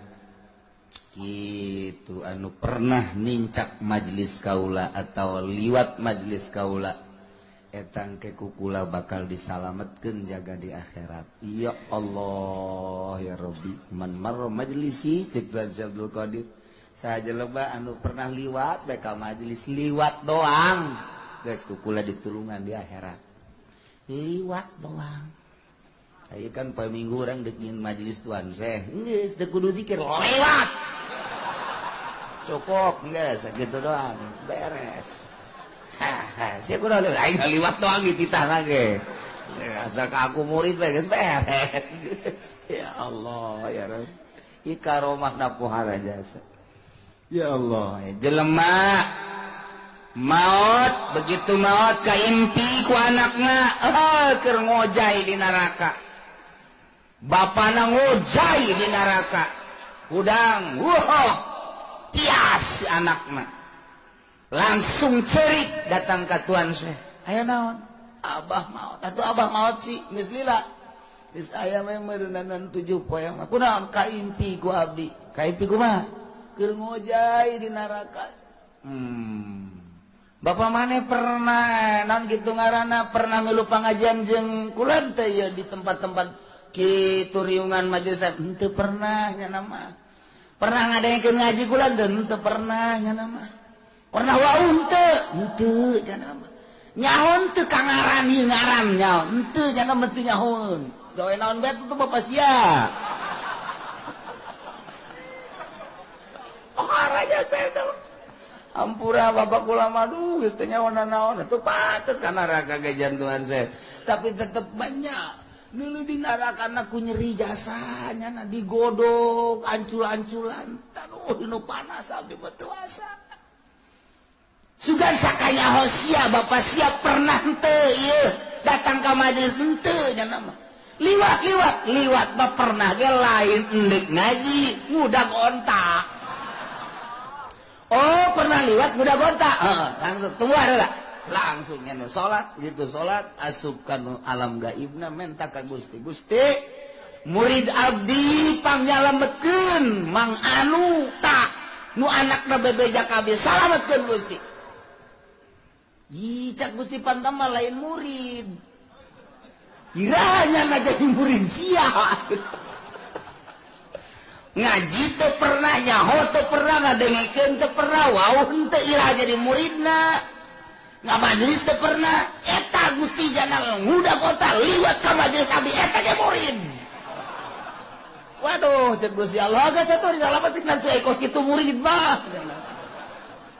[SPEAKER 1] kitu anu pernah nincak majelis kaula atau liwat majelis kaula. Etang ke kukula bakal disalametkeun jaga di akhirat. Ya Allah ya Rabbi, man marra majlisi cek Tuhan Syekh Abdul Qadir. Saha jelema anu pernah liwat bae ka majelis liwat doang, geus kukula ditulungan di akhirat. Liwat doang. Aya kan poe Minggu urang deuk nyin majelis Tuhan Syekh, geus teu kudu zikir, liwat. Cukup geus sakitu doang, beres. Haha, sia kudu aing liwat doang dititah lagi. Asal ka aku murid bae geus beres. Ya Allah ya Rabb. Ieu karomahna pohara jasa. Ya Allah, jelema maot begitu maot kaimpi ku anakna, keur ngojay di neraka. Bapana ngojay di neraka. Hudang, wah, tias anakna. Langsung cerik datang ke Tuhan Syekh. Aya naon? Abah maot. Atuh abah maot sih geus lila. Geus aya mah meureunanan 7 poe mah. Kunaon kaimpi ku abdi? Kaimpi kumaha? Keur ngojay di neraka. Bapak maneh pernah naon kitu ngaranna pernah milu pangajian jeung kula teh ieu di tempat-tempat kitu riungan majelis henteu pernah nya mah. Pernah ngadengkeun ngaji kula teh henteu pernah nya mah. Pernah wau henteu henteu cenah mah. Nyaho teu ka ngaran ieu ngaran nyaho henteu cenah mah teu nyahoeun. Gawe naon bae tuh bapak sia. Oh aranya saya tuh. Ampura bapak kula mah duh geus teu nyaho naon atuh pantes ka neraka ge jantuhan saya. Tapi tetep banyak nulu di neraka ku nyeri jasanya na digodok ancul-anculan taduh nu panas abdi mah teu asa. Sugan sakanya hosia bapak siap pernah henteu ieu datang ka majelis henteu nya mah. Liwat-liwat liwat mah pernah ge lain endek ngaji ngudag onta. Oh pernah liwat ngudag onta. Heeh, langsung tunggu heula. Langsung nya salat gitu salat asup ka alam gaibna menta ka Gusti. Gusti murid abdi pangyalametkeun Mang Anu tah nu anakna bebeja kabeh salametkeun Gusti. Cak Gusti Pantama lain murid. Kiranya nggak jadi murid sia. Ngaji teu pernah nyaho teu pernah ngadengekeun teu pernah wau henteu ira jadi muridna. Ngamajelis teu pernah eta Gusti jana ngudag kota liwat ka majelis abdi eta ge murid. Waduh cek Gusti Allah geus atuh disalametkeun teu kos kitu murid mah.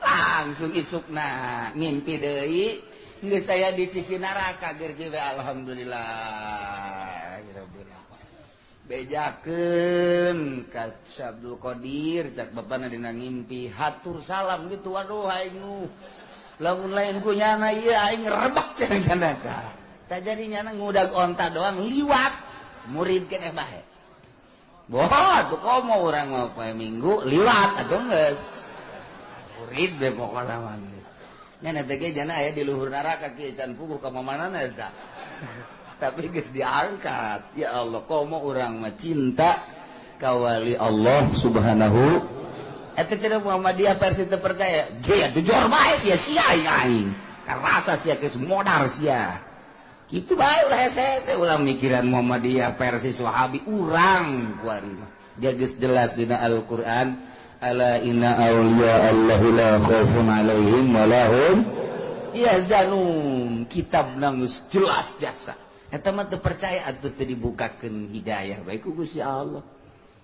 [SPEAKER 1] Langsung isukna ngimpi deui geus aya di sisi neraka geur ge alhamdulillah. Bejakeun ka Abdul Qadir cak bapana dina ngimpi hatur salam gitu waduh aing nu lamun lain ku nyana ieu aing rebek cenah cenah tah. Tah jadi nyana ngudag onta doang liwat murid keneh bae. Boh atuh komo urang mah poe Minggu liwat atuh geus. Murid be pokona mah geus. Nyana teh ge jana aya di luhur neraka kieu can puguh ka mamanana eta. Tapi geus diangkat. Ya Allah, komo urang mah cinta ka wali Allah Subhanahu. Eta cenah Muhammadiyah versi teu percaya. Je atuh jor bae sia sia aing. Karasa sia geus modar sia. Kitu bae ulah hese-hese ulah mikiran Muhammadiyah versi Wahabi urang kuari mah. Dia geus jelas dina Al-Qur'an, ala inna auliya Allahi la khaufun alaihim wa lahum yahzanun. Kitab geus jelas jasa. Eta mah teu percaya atuh teu dibukakeun hidayah bae ku Gusti Allah.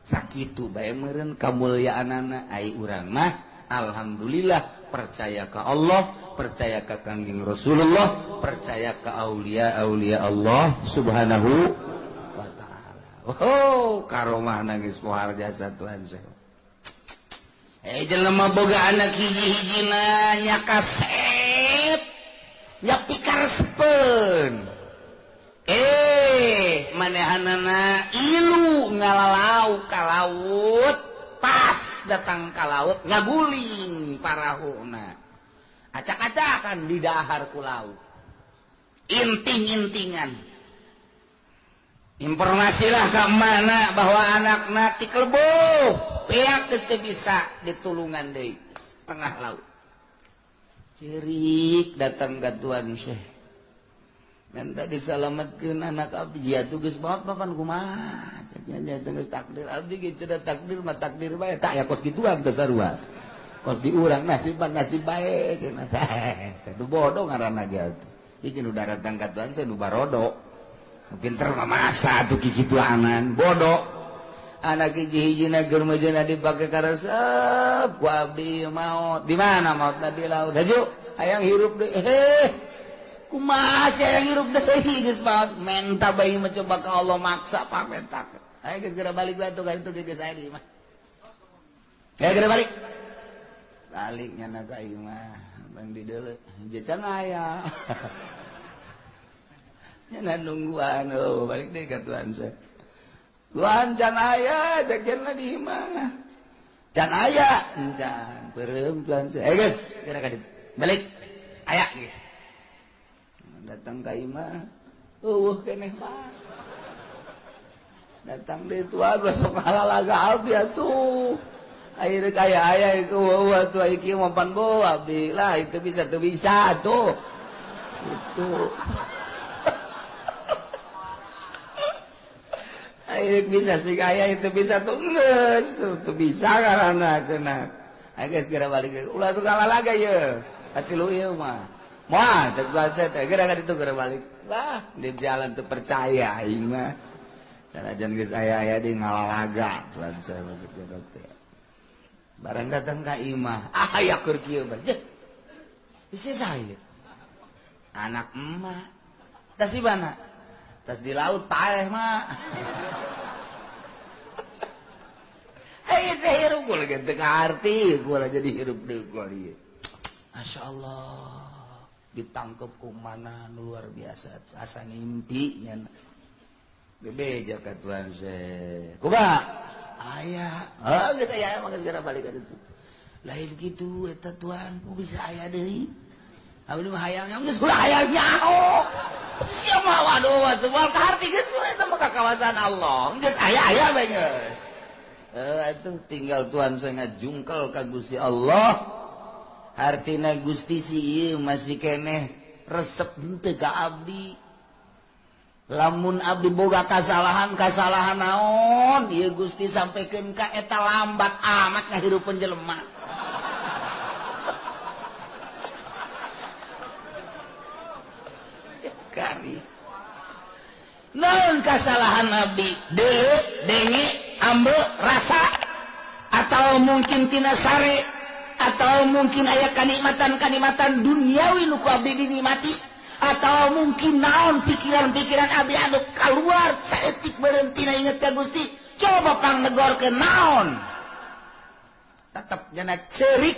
[SPEAKER 1] Sakitu bae meureun kamulyaanana ai urang mah alhamdulillah percaya ka Allah, percaya ka Kangjeng Rasulullah, percaya ka aulia-aulia Allah Subhanahu wa taala. Oh, karomah geus pohar jasa Tuhan saya. Jelema boga anak hiji-hijina nya kasep, nya pikaresepeun. Manehanana ilu ngalalau ka laut, pas datang ka laut ngaguling parahuna. Acak-acakan di dahar ku laut. Inting-intingan. Informasilah ka mana bahwa anakna tikelbuh, pihak geus teu bisa ditulungan deui tengah laut. Cerik datang ka Tuan Syekh. Minta disalamatkeun anak abdi, ya tuh geus maot papan kumaha? Ceknya nya teh geus takdir abdi ge cenah takdir mah takdir bae. Tak ya kos kituan teh sarua. Kos di urang nasib nasib bae cenah teh. Nu bodoh ngaranna ge atuh. Iki nu daratang ka Tuhan saya nu barodo. Pinter mah masa atuh kikituanan, bodoh. Anak hiji-hijina keur mejeuna dipake karesep ku abdi maot. Di mana maotna di laut? Haju hayang hirup deui. Heh. Kumaha sia yang hirup deui geus maot menta bae mencoba ka Allah maksa pamentak. Ayo geus geura balik bae atuh ka ditu geus aya di imah. Ayo geura balik. Balik nyana ka imah, bang di deuleu je can aya. Nyana nungguan oh balik deui ka Tuhan saya. Tuhan can aya jajan di imah. Can aya encan peureum Tuhan saya. Ayo geus geura ka ditu. Balik. Aya geus. Datang ka imah eueuh keneh mah datang deui tua besok halalaga abdi atuh ayeuna kaya aya ieu eueuh atuh ieu kieu mampan bo abdi lah itu bisa teu bisa atuh itu ayeuna bisa sih aya itu bisa tuh geus teu bisa karana cenah ayo geus geura balik ulah suka lalaga ieu atilu ieu mah. Wah, terbuat saya geura ka ditu geura balik. Lah, di jalan teu percaya aing mah. Sanajan geus aya-aya di ngalalaga tuan saya masuk ke teh. Barang datang ka imah, ah aya keur kieu bae. Jeh. Isi saya. Anak emak. Tas di mana? Tas di laut paeh mah. Hei, saya hirup gua lagi teu kaarti, gua jadi hirup deui gua ieu. Masyaallah. Ditangkep ku mana luar biasa asa ngimpi nya bebeja ka Tuhan saya kumaha aya heuh geus aya mah geus geura balik ka ditu lain kitu eta Tuhan ku bisa aya deui abdi mah hayang geus ulah hayang nyaho sia mah waduh atuh moal kaharti geus eta mah ka kawasan Allah geus aya aya bae geus atuh tinggal Tuhan saya ngajungkel ka Gusti Allah. Artina Gusti si ieu masih keneh resep henteu ka abdi. Lamun abdi boga kasalahan naon ieu Gusti sampaikan ka eta lambat amat ngahirupeun jelema. Kari. Naon kasalahan abdi? Deuleu, denge, ambe, rasa atau mungkin tina sare atau mungkin aya kanikmatan-kanikmatan duniawi nu ku abdi dinikmati Atau mungkin naon pikiran-pikiran abdi anu keluar saeutik berhenti na inget ka Gusti. Coba pangnegorkeun naon. Tetep nyana cerik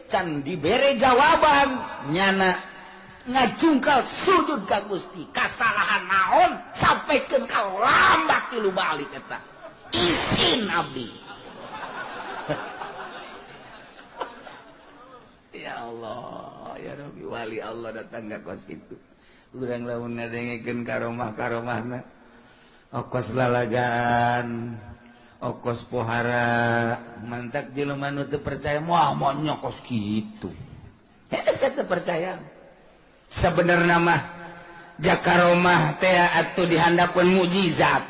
[SPEAKER 1] can dibere jawaban nyana ngajungkal sujud ka Gusti. Kasalahan naon sampaikan ka lambat tilu balik eta. Isin abdi. Ya Allah, ya Rabbi, wali Allah datang ka kos kitu. Urang lamun ngadengekeun karomah-karomahna. Okos lalagan, okos pohara, mantak jelema nu teu percaya moal moal kos kitu. Hese teu percaya. Sebenarnya mah jakaromah teh atuh dihandapeun mukjizat.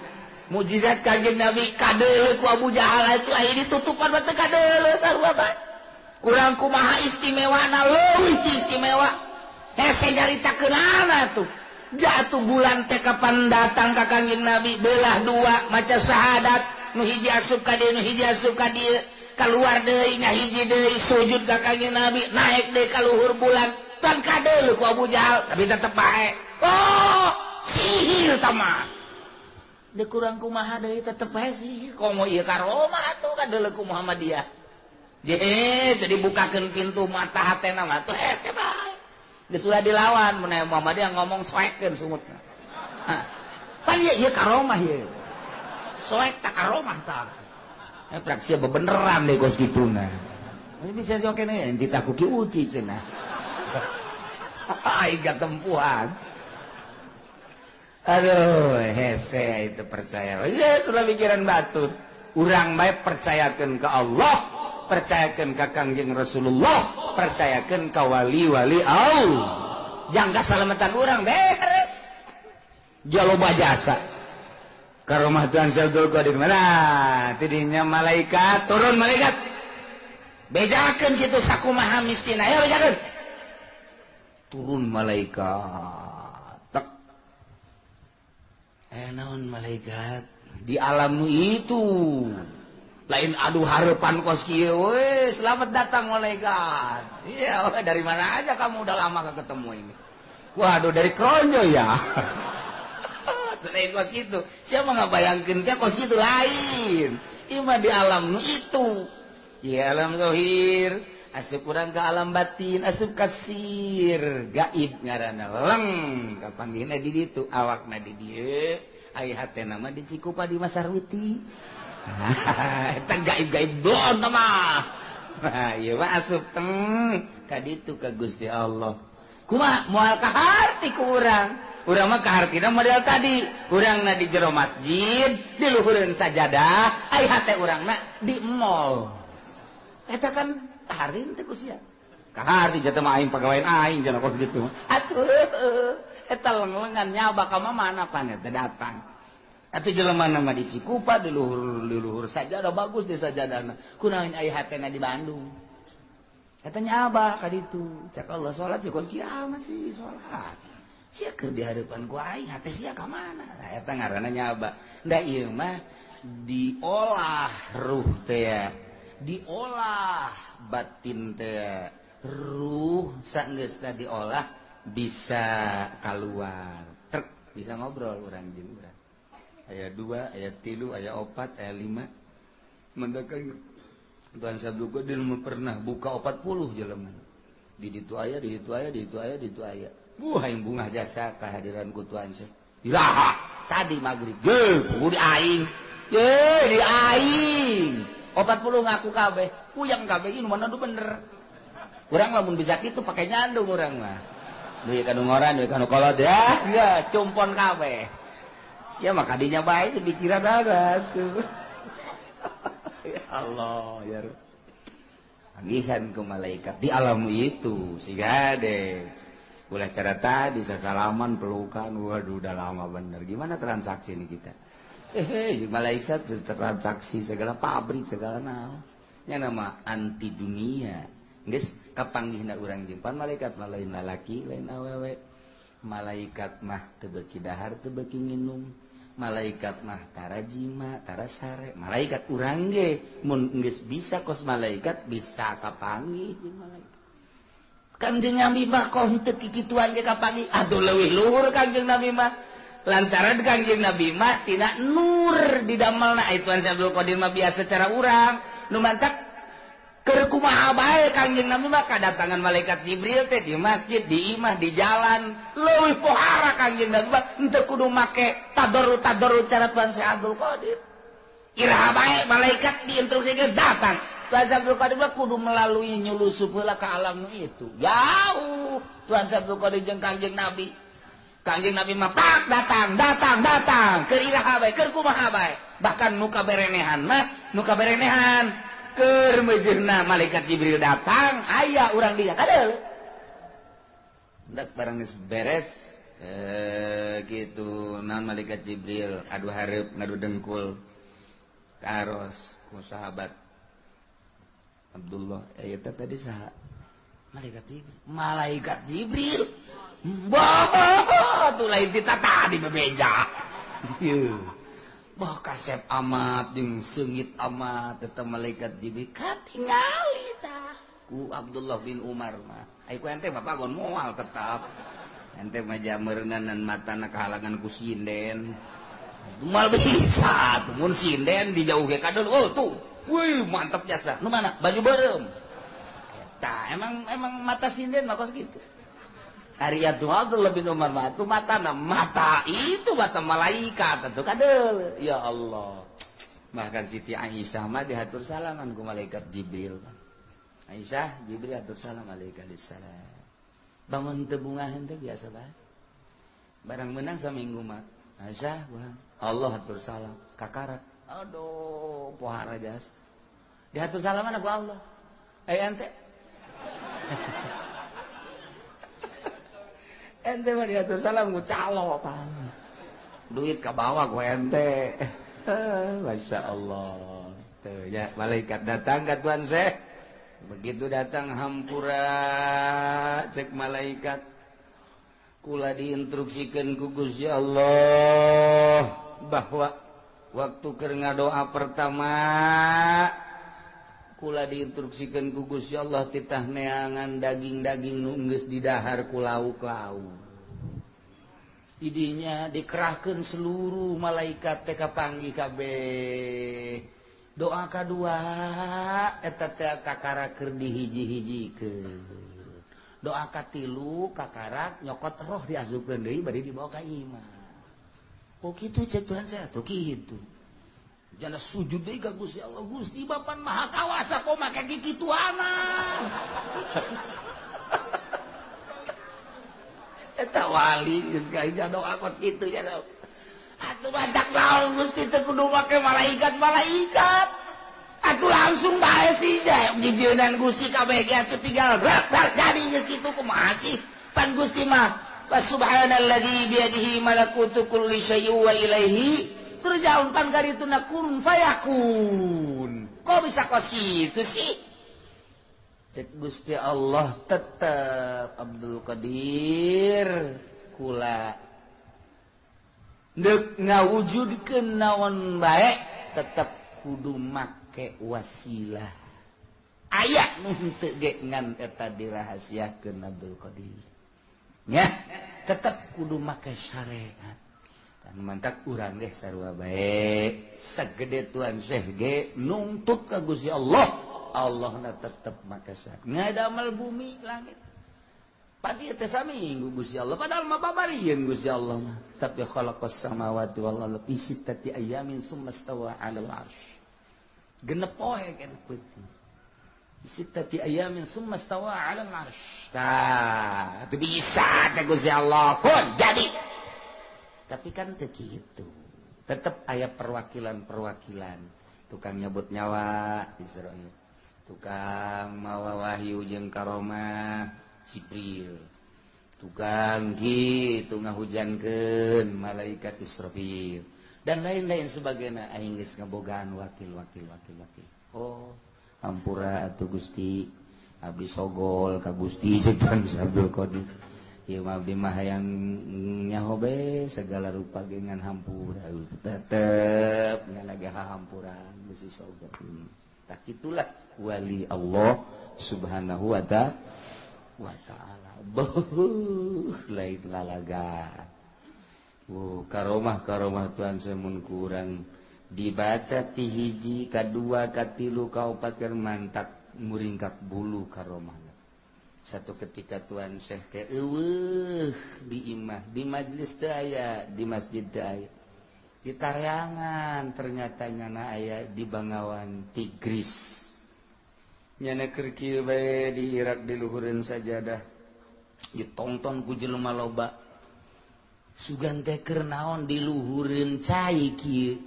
[SPEAKER 1] Mukjizat Kanjeng Nabi kadeuleu ku Abu Jahal itu aya ditutupan bae teu kadeuleu sarua bae. Kurang kumaha istimewana leuwih istimewa. Hese nyaritakeunana tuh. Jatuh bulan teh kapan datang ka Kanjeng Nabi belah dua maca syahadat nu hiji asup ka dieu nu hiji asup ka dieu kaluar deui ngahiji deui sujud ka Kanjeng Nabi naik deui ka luhur bulan tan kadeuleu ku Abu Jahal tapi tetep bae. Oh, sihir tah mah. Deui kurang kumaha deui tetep bae sihir. Komo ieu karomah atuh kadeuleu ku Muhammadiyah. Jadi bukakan pintu mata hatena mah tuh hese bae. Geus ulah dilawan mun aya Muhammadiyah ngomong soekeun sungutna. Hah. Pan ieu ieu karomah ieu. Soek tak karomah tah. Praksi bebeneran deh kos kituna. Ini bisa joke nih, entita ku Ki Uci cenah. Aing tempuhan. Aduh, hese itu percaya. Ya, itulah pikiran batur. Urang bae percayakeun ke Allah, percayakan ke Kangjeng Rasulullah, percayakan ke wali-wali Allah. Jangka salamatan urang beres. Jaloba jasa. Karomah Tuhan Syekh Qadir mana? Tidinya malaikat turun malaikat. Bejakeun kitu sakumaha mistina. Ayo bejakeun. Turun malaikat. Tek. Naon malaikat di alam itu. Lain aduh harapan kos kieu we, selamat datang malaikat. Iya, dari mana aja kamu udah lama gak ketemu ini. Waduh, dari Kronjo ya. Lain kos kitu. Siapa nggak bayangkeun teh kos kitu lain. Ieu mah di alam itu. Ya alam zahir, asup urang ke alam batin, asup kasir, gaib ngaranna leng kapanggihna di ditu, awakna di dieu, ai hatena mah di Cikupa di Masarwiti. Eta gaib-gaib doon mah. Nah, ieu mah asup teng ka ditu ka Gusti Allah. Kumaha moal kaharti ku urang. Urang mah kahartina model tadi. Urangna di jero masjid, di luhureun sajadah, ai hate urangna di mall. Eta kan kaharti teh ku sia. Kaharti jatuh mah aing pagawean aing cenah kos kitu. Atuh eta leng-lengan nyaba ka mana pan eta datang. Atuh jelema mah di Cikupa di luhur sajadah bagus di sajadahna. Kunaon aya hatena di Bandung. Katanya abah ka ditu. Cak Allah salat sih kos kiamat sih salat. Sia keur di harapan ku aing hate sia ka mana? Nah eta ngaranna nyaba. Da ieu mah diolah ruh teh. Diolah batin teh. Ruh saenggeusna diolah bisa keluar. Trek bisa ngobrol urang jeung urang. Ayat 2, ayat 3, ayat 4, ayat 5. Mendakan Tuhan Sabtu Qadir pernah buka 40 jelema. Di ditu aya, di ditu aya, di ditu aya, di ditu aya. Buah yang bunga jasa kehadiran ku Tuhan Syekh. Iraha tadi maghrib. Ye, di aing. Ye, di aing. 40 ngaku kabeh. Puyeng kabeh ieu mana nu bener. Urang lamun bisa kitu pake nyandung urang mah. Duit kanu ngoran, duit kanu kolot ya. Ya, cumpon kabeh. Sia mah kadinya bae sepikiran ada tuh. Ya Allah ya Rabb. Panggihan ke malaikat di alam itu siga deh. Ulah cara tadi sasalaman pelukan, waduh udah lama bener. Gimana transaksi ini kita? Malaikat transaksi segala pabrik segala naon. Nya nama anti dunia. Geus kapanggihna urang jimpan malaikat mah lain lalaki lain awewe. Malaikat mah teu beuki dahar teu beuki nginum. Malaikat mah tara jima tara sare. Malaikat urang ge mun geus bisa kos malaikat bisa kapanggih jeung malaikat. Kangjeng Nabi mah kok henteu kikituan ge kapanggih. Atuh leuwih luhur Kangjeng Nabi mah. Lantaran Kangjeng Nabi mah tina nur didamelna. Tuan Syekh Abdul Qadir mah biasa cara urang. Nu mantak keur kumaha bae Kangjeng Nabi mah kadatangan malaikat Jibril teh di masjid, di imah, di jalan. Leuwih pohara Kangjeng Nabi mah henteu kudu make tadarru-tadarru cara Tuan Syekh Abdul Qadir. Iraha bae malaikat diinstruksikeun datang. Tuan Syekh Abdul Qadir mah kudu melalui nyulusup heula ka alam itu. Jauh Tuan Syekh Abdul Qadir jeung Kangjeng Nabi. Kangjeng Nabi mah pak datang, datang, datang. Keur iraha bae, keur kumaha bae. Bahkan nu kaberenehan mah, nu kaberenehan keur meujeuhna malaikat Jibril datang, aya urang dia kadeul. Ndak barang geus beres gitu naon malaikat Jibril adu hareup ngadu dengkul. Karos ku sahabat Abdullah, eta tadi saha? Malaikat Jibril. Malaikat Jibril. Bah, tuh lain tita tadi bebeja. Bah kasep amat jeung seungit amat eta malaikat Jibril katingali tah ku Abdullah bin Umar mah. Ai ku ente bapak gon moal tetap. Ente mah jameureunnan matana kahalangan ku sinden. Mal bisa tuh mun sinden dijauh ge kadon. Oh tuh. Wih, mantap jasa. Nu mana? Baju beureum. Eta emang mata sinden mah kos kitu. Ari Abdullah bin Umar mah tuh matana mata itu mata malaikat atuh kadeul. Ya Allah. Bahkan Siti Aisyah mah dihatur salaman ku malaikat Jibril. Aisyah, Jibril hatur salam alaihi salam. Bangun teu bungaheun teh biasa bae. Barang menang saminggu mah. Aisyah, Allah hatur salam kakarak. Aduh, pohara jas. Dihatur salaman ku Allah. Ente. Ente mah dihatur salam ku calo apa. Duit ka bawah ku ente. Masya Allah. Tuh ya, malaikat datang ka Tuan Syekh. Begitu datang hampura cek malaikat. Kula diinstruksikeun ku Gusti Allah bahwa waktu keur ngadoa pertama kula diinstruksikeun ku Gusti Allah titah neangan daging-daging nu geus didahar ku lauk-lauk. Idinya dikerahkeun seluruh malaikat teh kapanggih kabeh. Doa kadua eta teh kakara keur dihiji-hijikeun. Doa katilu kakarak nyokot roh diasupkeun deui bari dibawa ka imah. Oh kitu cek Tuhan saya tuh kitu. Jana sujud deui ka Gusti Allah, Gusti Bapan Maha Kawasa kok make kikituana. Eta wali geus ka doa kos kitu ya. Atuh badak naon Gusti teu kudu make malaikat-malaikat. Atuh langsung bae sih jijeunan Gusti kabeh ge atuh tinggal brak brak jadi geus kitu kumaha sih? Pan Gusti mah subhanalladzi biyadihi malakutu kulli syai'in wa ilaihi turja'un pan karituna kun fayakun. Kok bisa kos kitu sih? Cek Gusti Allah tetep Abdul Qadir kula deuk ngawujudkeun naon bae tetep kudu make wasilah. Aya nu henteu ge ngan eta dirahasiakeun Abdul Qadir. Nya tetep kudu make syariat. Dan mantak urang ge sarua bae sagede Tuan Syekh ge nungtut ka Gusti Allah. Allahna tetep make syariat. Ngadamel bumi langit. Padi teh saminggu Gusti Allah padahal mah babarieun Gusti Allah mah. Tapi khalaqas samawati wal arda fi sittati ayamin summa stawa 'alal 'arsy. Genep poe kan peuting. Sittati ayamin summa stawa 'alal 'arsy. Tah, itu bisa teh Gusti Allah kun jadi. Tapi kan teu kitu. Tetep aya perwakilan-perwakilan. Tukang nyebut nyawa Israil. Tukang mawa wahyu jeung karomah Jibril. Tukang kitu ngahujankeun malaikat Israfil dan lain-lain sebagainya. Aing geus ngabogaan wakil. Oh, hampura atuh Gusti, abdi sogol ka Gusti jeung Tuan Abdul Qadir. Ieu mah abdi mah hayang nyaho be segala rupa ge ngan hampura tetep ngan lagi hahampuran Gusti sogol. Tah kitulah wali Allah Subhanahu wa ta'ala. wa ta'ala. Beuh lain lalaga. Karomah karomah Tuhan semun kurang dibaca ti hiji kadua katilu kaopat keur mantak muringkak bulu karomah. Satu ketika Tuhan Syekh teh eueuh di imah, di majlis teu aya, di masjid teu aya. Di Taryangan ternyata nyana aya di Bangawan Tigris. Nyana keur kieu bae di Irak di luhureun sajadah. Ditonton ku jelema loba. Sugan teh keur naon di luhureun cai kieu.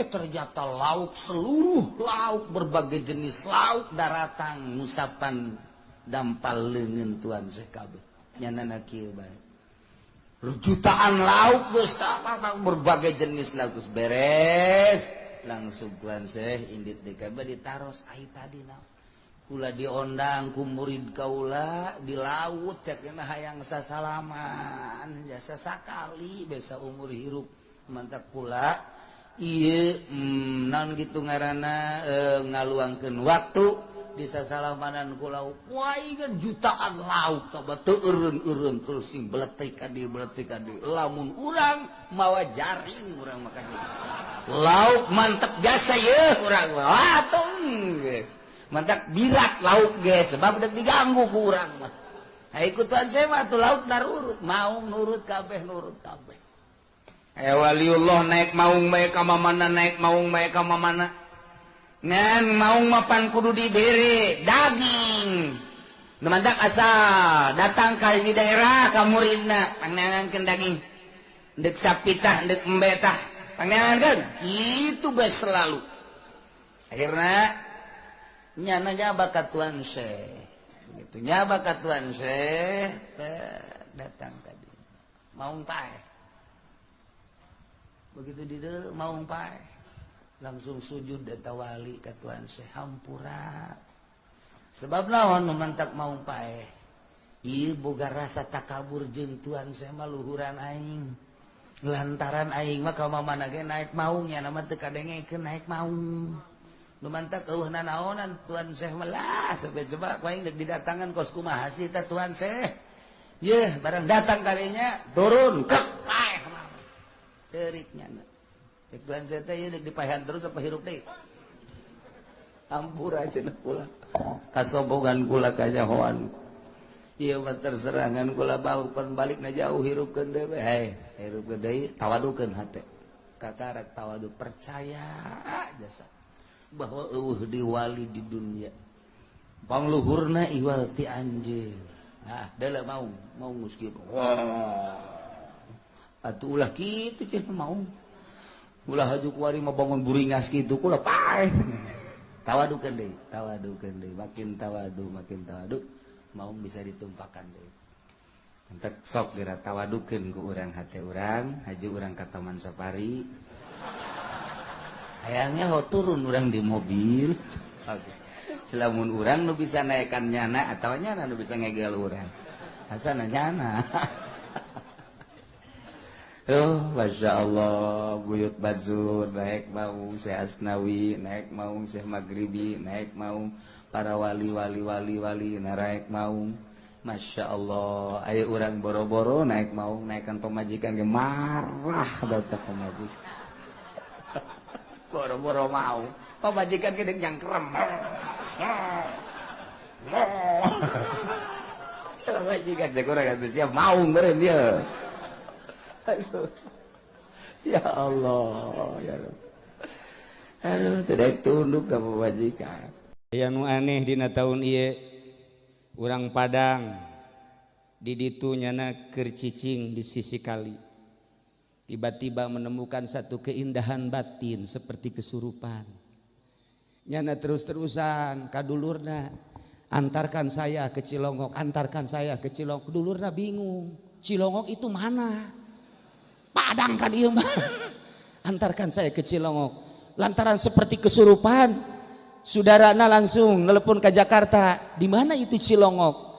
[SPEAKER 1] Ternyata lauk seluruh lauk berbagai jenis lauk daratang ngusapan dampal leungeun Tuhan Syekh kabeh. Nyanana kieu bae. Jutaan lauk geus berbagai jenis lauk geus beres. Langsung Tuhan Syekh indit deui kabeh ditaros ai tadi naon. Kula diondang ku murid kaula di laut cek hayang sasalaman jasa sakali besa umur hirup mantap kula ieu naon kitu ngaranna ngaluangkeun waktu di sasalamanan ku lauk wah kan jutaan lauk tah teu eureun-eureun terus sing beletik ka dieu lamun urang mawa jaring urang makan lauk mantep jasa yeuh urang mah atuh geus mantak birak lauk geus sebab dek diganggu ku urang mah. Ha ikut Tuhan saya mah atuh lauk narurut mau nurut kabeh nurut kabeh. Aya waliullah naik maung bae ka mamana naik maung bae ka mamana. Ngan maung mapan kudu dibere daging. Nu mantak asal datang ka hiji daerah ka muridna pangneangankeun daging. Deuk sapitah deuk embe tah pangneangankeun. Kitu bae selalu. Akhirna nyana nyaba ka Tuan Syekh. Begitu nyaba ka Tuan Syekh datang tadi. Maung paeh. Begitu di maung paeh. Langsung sujud eta wali ka Tuan Syekh hampura. Sebab naon memantak maung paeh. Ieu boga rasa takabur jeung Tuan Syekh mah luhuran aing. Lantaran aing mah ka mamana ge naik maung nya mah teu kadengekeun naik maung. Lumantak eueuh nanaonan Tuan Syekh melah sampai coba ku aing deuk didatangan kos kumaha sih tah Tuan Syekh. Yeuh barang datang kalinya turun kek paeh ceurik nya. Cek Tuan Syekh teh ieu deuk dipaehan terus apa hirup deui. Ampura cenah kula. Kasombongan kula kanyahoan. Ieu mah terserangan kula bau pan balikna jauh hirupkeun deui we. Hei, hirupkeun deui tawadukeun hate. Katarak tawadu percaya jasa bahwa eueuh di wali di dunia pangluhurna iwal ti anjeun. Nah, deuleu maung, maung geus kieu. Atuh ulah kitu cenah maung. Ulah haju kuari mah bangun buringas kitu kula paeh. Tawadukeun deui, tawadukeun deui, makin tawadu, maung bisa ditumpakan deui. Entek sok geura tawadukeun ku urang hate urang, haju urang ka Taman Safari. Hayangnya ho turun urang di mobil. Oke. Selamun urang nu bisa naekan nyana atau nyana nu bisa ngegel urang. Asana nyana. Oh, Masya Allah, Buyut Batsur naik maung, Syekh Asnawi naik maung, Syekh Maghribi naik maung, para wali wali wali wali naik maung. Masya Allah, ayo urang boro-boro naik maung, naikkan pemajikan ge marah batak pemajikan. Boro-boro mau pemajikan gede nyangkrem. Pemajikan saya kurang atuh siap maung beureun dia. Aduh. Ya Allah, ya Rabb. Aduh, tidak tunduk ka pemajikan.
[SPEAKER 3] Aya nu aneh dina taun ieu urang Padang di ditu nyana keur cicing di sisi kali. Tiba-tiba menemukan satu keindahan batin seperti kesurupan. Nyana terus-terusan kadulurna, antarkan saya ke Cilongok, antarkan saya ke Cilongok. Dulurna bingung, Cilongok itu mana? Padang kan ieu mah. Antarkan saya ke Cilongok. Lantaran seperti kesurupan, saudarana langsung telepon ke Jakarta. Di mana itu Cilongok?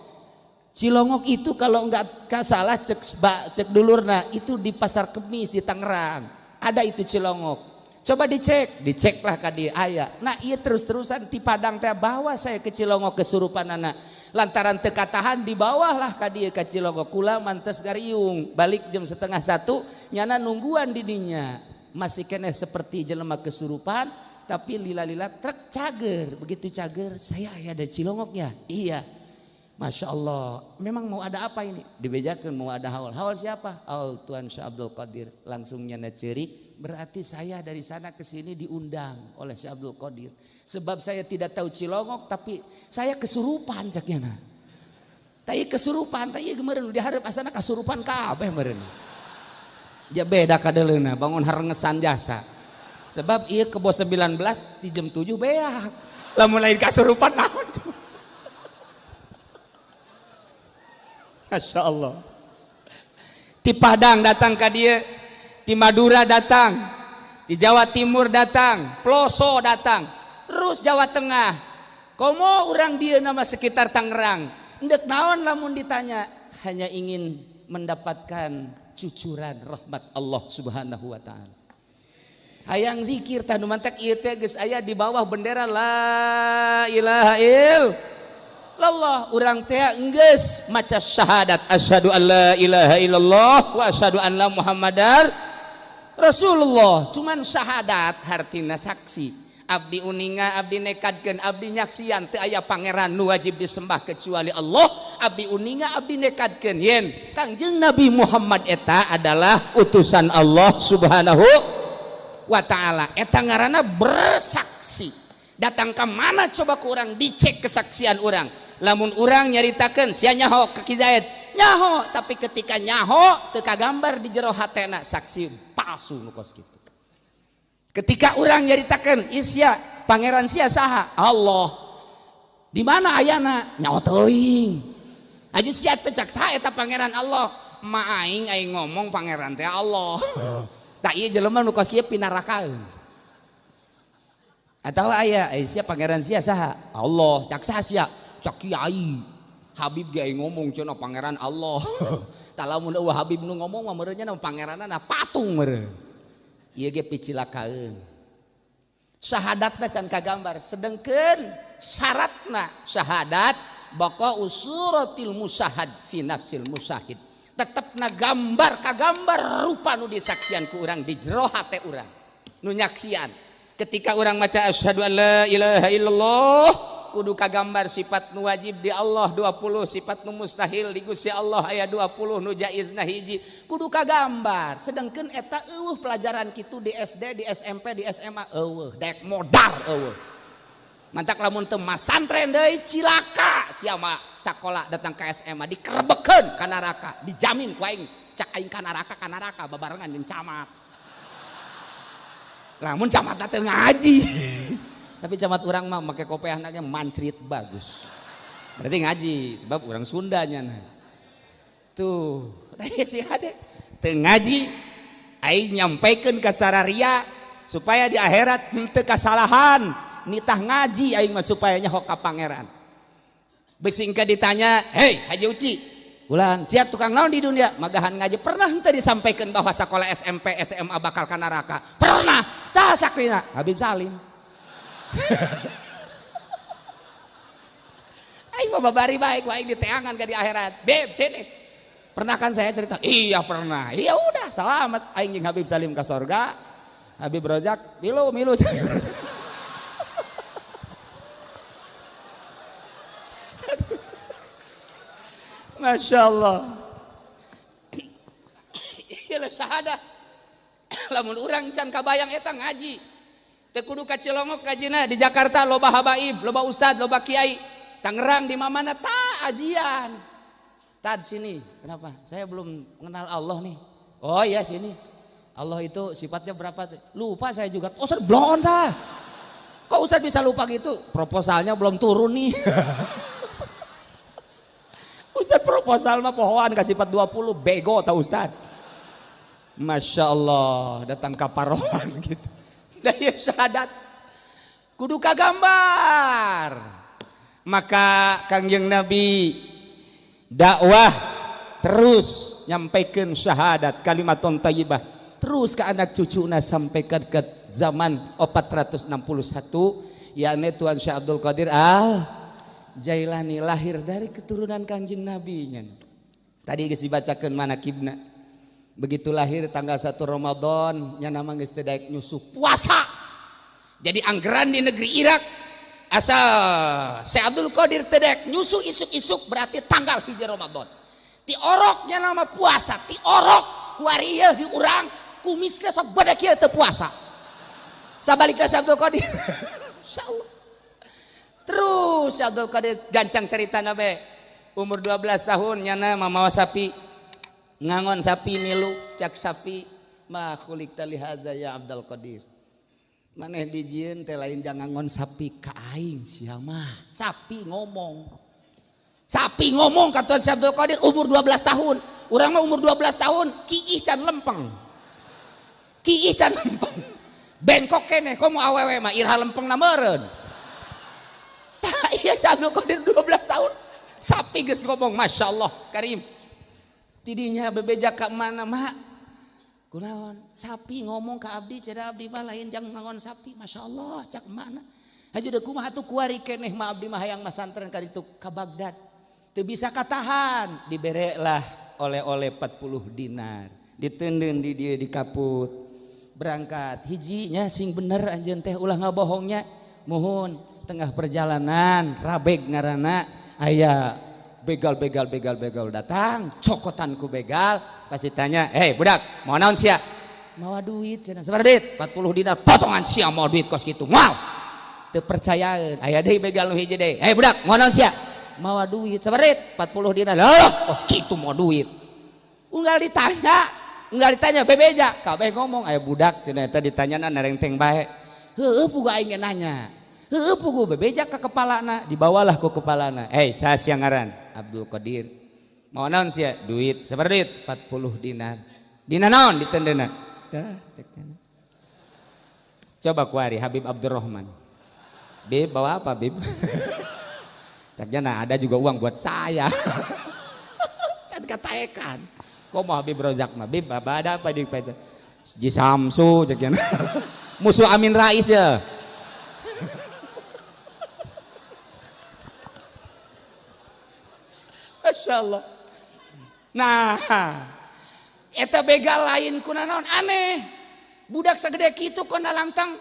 [SPEAKER 3] Cilongok itu kalau enggak salah cek dulurna itu di Pasar Kemis di Tangerang. Ada itu Cilongok. Coba dicek, diceklah ka dieu aya. Nah, ieu terus-terusan di Padang teh bawa saya ke Cilongok kesurupan anak. Lantaran teu katahan di bawah lah ka dieu ka Cilongok kula mantes gariung balik jam 12:30 nyana nungguan di dinya masih keneh seperti jelema kesurupan tapi lila-lila truk cager begitu cager saya aya dari Cilongok ya iya Masya Allah memang mau ada apa ini dibejakeun mau ada haul haul siapa haul Tuan Syekh Abdul Qadir langsung nyana ceurik berarti saya dari sana ke sini diundang oleh Syekh Abdul Qadir sebab saya tidak tahu Cilongok tapi saya kesurupan cak nyana tai kesurupan tai meureun dihareup asana kasurupan kabeh meureun ja beda kadeleuna bangun harengesan jasa sebab ieu kebo 19 di jam 7 beak lamun lain kasurupan naon. Masya Allah di Padang datang ka dieu, di Madura datang, di Jawa Timur datang, Ploso datang, terus Jawa Tengah. Komo urang dieu nama sekitar Tangerang. Endek naon lamun ditanya, hanya ingin mendapatkan cucuran rahmat Allah Subhanahu wa taala. Hayang zikir tah nu mantak ieu teh geus aya di bawah bendera la ilaha illallah. Urang teh geus maca syahadat asyhadu an la ilaha illallah wa asyhadu anna Muhammadar Rasulullah. Cuman syahadat hartina saksi. Abdi uninga, abdi nekadkeun, abdi nyaksian teu aya pangeran nu wajib disembah kecuali Allah. Abdi uninga, abdi nekadkeun yen Kangjeng Nabi Muhammad eta adalah utusan Allah Subhanahu wa taala. Eta ngaranna bersaksi. Datang ke mana coba ku urang dicek kesaksian urang. Lamun urang nyaritakeun sia nyaho ka Ki Zaid, nyaho, tapi ketika nyaho teu kagambar di jero hatena saksi palsu nu kos kitu. Ketika urang nyaritakeun sia pangeran sia saha? Allah. Di mana ayana? Nyaho teuing. Aju sia teh cak saha eta pangeran Allah? Ma aing aing ngomong pangeran teh Allah. Tah ieu jelema nu kos kieu pinarakaeun. Atawa aya sia pangeran sia saha? Allah. Cak saha sia? Cak kiai. Habib ge aing ngomong cenah pangeran Allah. Tah lamun eueuh Habib nu ngomong mah meureun nya pangeranna patung meureun. Ieu ge picilakaeun. Syahadatna can kagambar, sedengkeun syaratna syahadat baqa usuratil musahad fi nafsil musahid. Tetepna gambar kagambar rupa nu disaksian ku urang di jero hate urang. Nu nyaksian. Ketika urang maca asyhadu an la ilaha illallah kudu kagambar sifat nu wajib di Allah 20, sifat nu mustahil di Gusti Allah aya 20, nu jaizna hiji kudu kagambar. Sedengkeun eta eueuh pelajaran kitu di SD, di SMP, di SMA eueuh, dek modar eueuh. Mantak lamun teu masantren deui cilaka sia mah sakola datang ka SMA dikerebekeun ka neraka, dijamin ku aing cak aing ka neraka babarengan jeung camat. Lamun camat teh ngaji. Tapi camat urang mah make kopeahna ge mancrit bagus. Berarti ngaji sebab urang Sundanya nah. Tuh, si hade teu ngaji aing nyampaikeun ka sararia supaya di akhirat henteu kasalahan. Nitah ngaji aing mah supaya nyaho ka pangeran. Bisi engke ditanya, "Hei, Haji Uci, bulan siap tukang naon di dunia?" Magahan ngaji pernah henteu disampaikan bahwa sekolah SMP, SMA bakal ka neraka? Pernah. Saha sakrina? Habib Salim. Aing mah babari baik, aing diteangan ke di akhirat. Beb, sini. Pernah kan saya cerita? Iya pernah. Iya udah, selamat. Aing jeung Habib Salim ke sorga. Habib Rozak, milu milu. Masya Allah. Iyalah syahadah. Lamun urang can kabayang eta ngaji. Teu kudu ka Cilongok ngajina di Jakarta loba habaib, loba ustad, loba kiai. Tangerang di mana-mana ta ajian. Tad sini, kenapa? Saya belum mengenal Allah nih. Oh iya sini. Allah itu sifatnya berapa? Lupa saya juga. Oh, Ustaz blon tah. Kok Ustaz bisa lupa gitu? Proposalnya belum turun nih. Ustaz proposal mah pohoan ka sifat 20, bego tau Ustaz. Masya Allah, datang kaparohan gitu. Daya syahadat kudu kagambar. Maka Kangjeng Nabi dakwah terus nyampaikan syahadat kalimatun thayyibah terus ke anak cucuna sampai ke zaman 461 yakni Tuan Syekh Abdul Qadir Al Jailani lahir dari keturunan Kangjeng Nabi nya. Tadi geus dibacakeun manakibna. Begitu lahir tanggal 1 Ramadan nya nama geus teu daek nyusuh puasa. Jadi anggeran di negeri Irak asal Syekh Abdul Qadir teu daek nyusuh isuk-isuk berarti tanggal 1 Ramadan. Ti orok nya nama puasa, ti orok kuari ieu di urang kumisna sok bade kieu teu puasa. Sabalikna Syekh Abdul Qadir. Insyaallah. Terus Syekh Abdul Qadir gancang caritana bae. Umur 12 tahun nyana mamawa sapi. Ngangon sapi milu cak sapi ma khuliqta li hadza ya Abdul Qadir. Maneh dijieun teh lain jang ngangon sapi ka aing sia mah. Sapi ngomong. Sapi ngomong ka Tuan Syekh Abdul Qadir umur 12 tahun. Urang mah umur 12 tahun kiih can lempeng. Kiih can lempeng. Bengkok keneh komo awewe mah irha lempengna meureun. Tah ieu Syekh Abdul Qadir 12 tahun. Sapi geus ngomong Masya Allah Karim. Tidinya bebeja ka mana mak? Kunaon? Sapi ngomong ka abdi cenah abdi mah lain jang ngangon sapi. Masya Allah cak mana? Haji deui kumaha atuh kuari keneh mah abdi mah hayang masantren ka ditu ka Baghdad. Teu bisa katahan, diberelah oleh-oleh 40 dinar. Diteundeun di dieu di kaput. Berangkat hijinya sing bener anjeun teh ulah ngabohongnya. Muhun tengah perjalanan rabeg ngaranna aya begal begal begal begal datang cokotan ku begal pasti tanya, "Hei budak, mau naon sia?" "Mawa duit cenah." "Sabaraha duit?" 40 dinar. "Potongan sia mau duit kos kitu." Moal. Teu percayaan. Aya deui begal nu hiji deui. "Hei budak, mau naon sia?" "Mawa duit." "Sabaraha duit?" 40 dinar. "Loh, kos kitu mau duit." Unggal ditanya bebeja, kabeh ngomong aya budak cenah eta ditanyana narengteng bae. Heueuh pugu aing ge nanya. Heueuh pugu bebeja ka kepalana, dibawalah ku kepalana. "Hei, saha sia ngaran?" "Abdul Qadir." "Mau naon sia?" "Duit." "Sabaraha duit?" 40 dinar. "Dina naon ditendeuna?" Tah, cek teh. Coba kuari Habib Abdurrahman. "Bib, bawa apa, Bib?" Caknya nah ada juga uang buat saya. Can kataekan. Kok mau Habib Rozak mah? "Bib, apa ada apa di pecah?" "Ji Samsu," ceknya. Musuh Amin Rais ya. Masya Allah. Nah, eta begal lain kuna naon aneh. Budak segede kitu kona langtang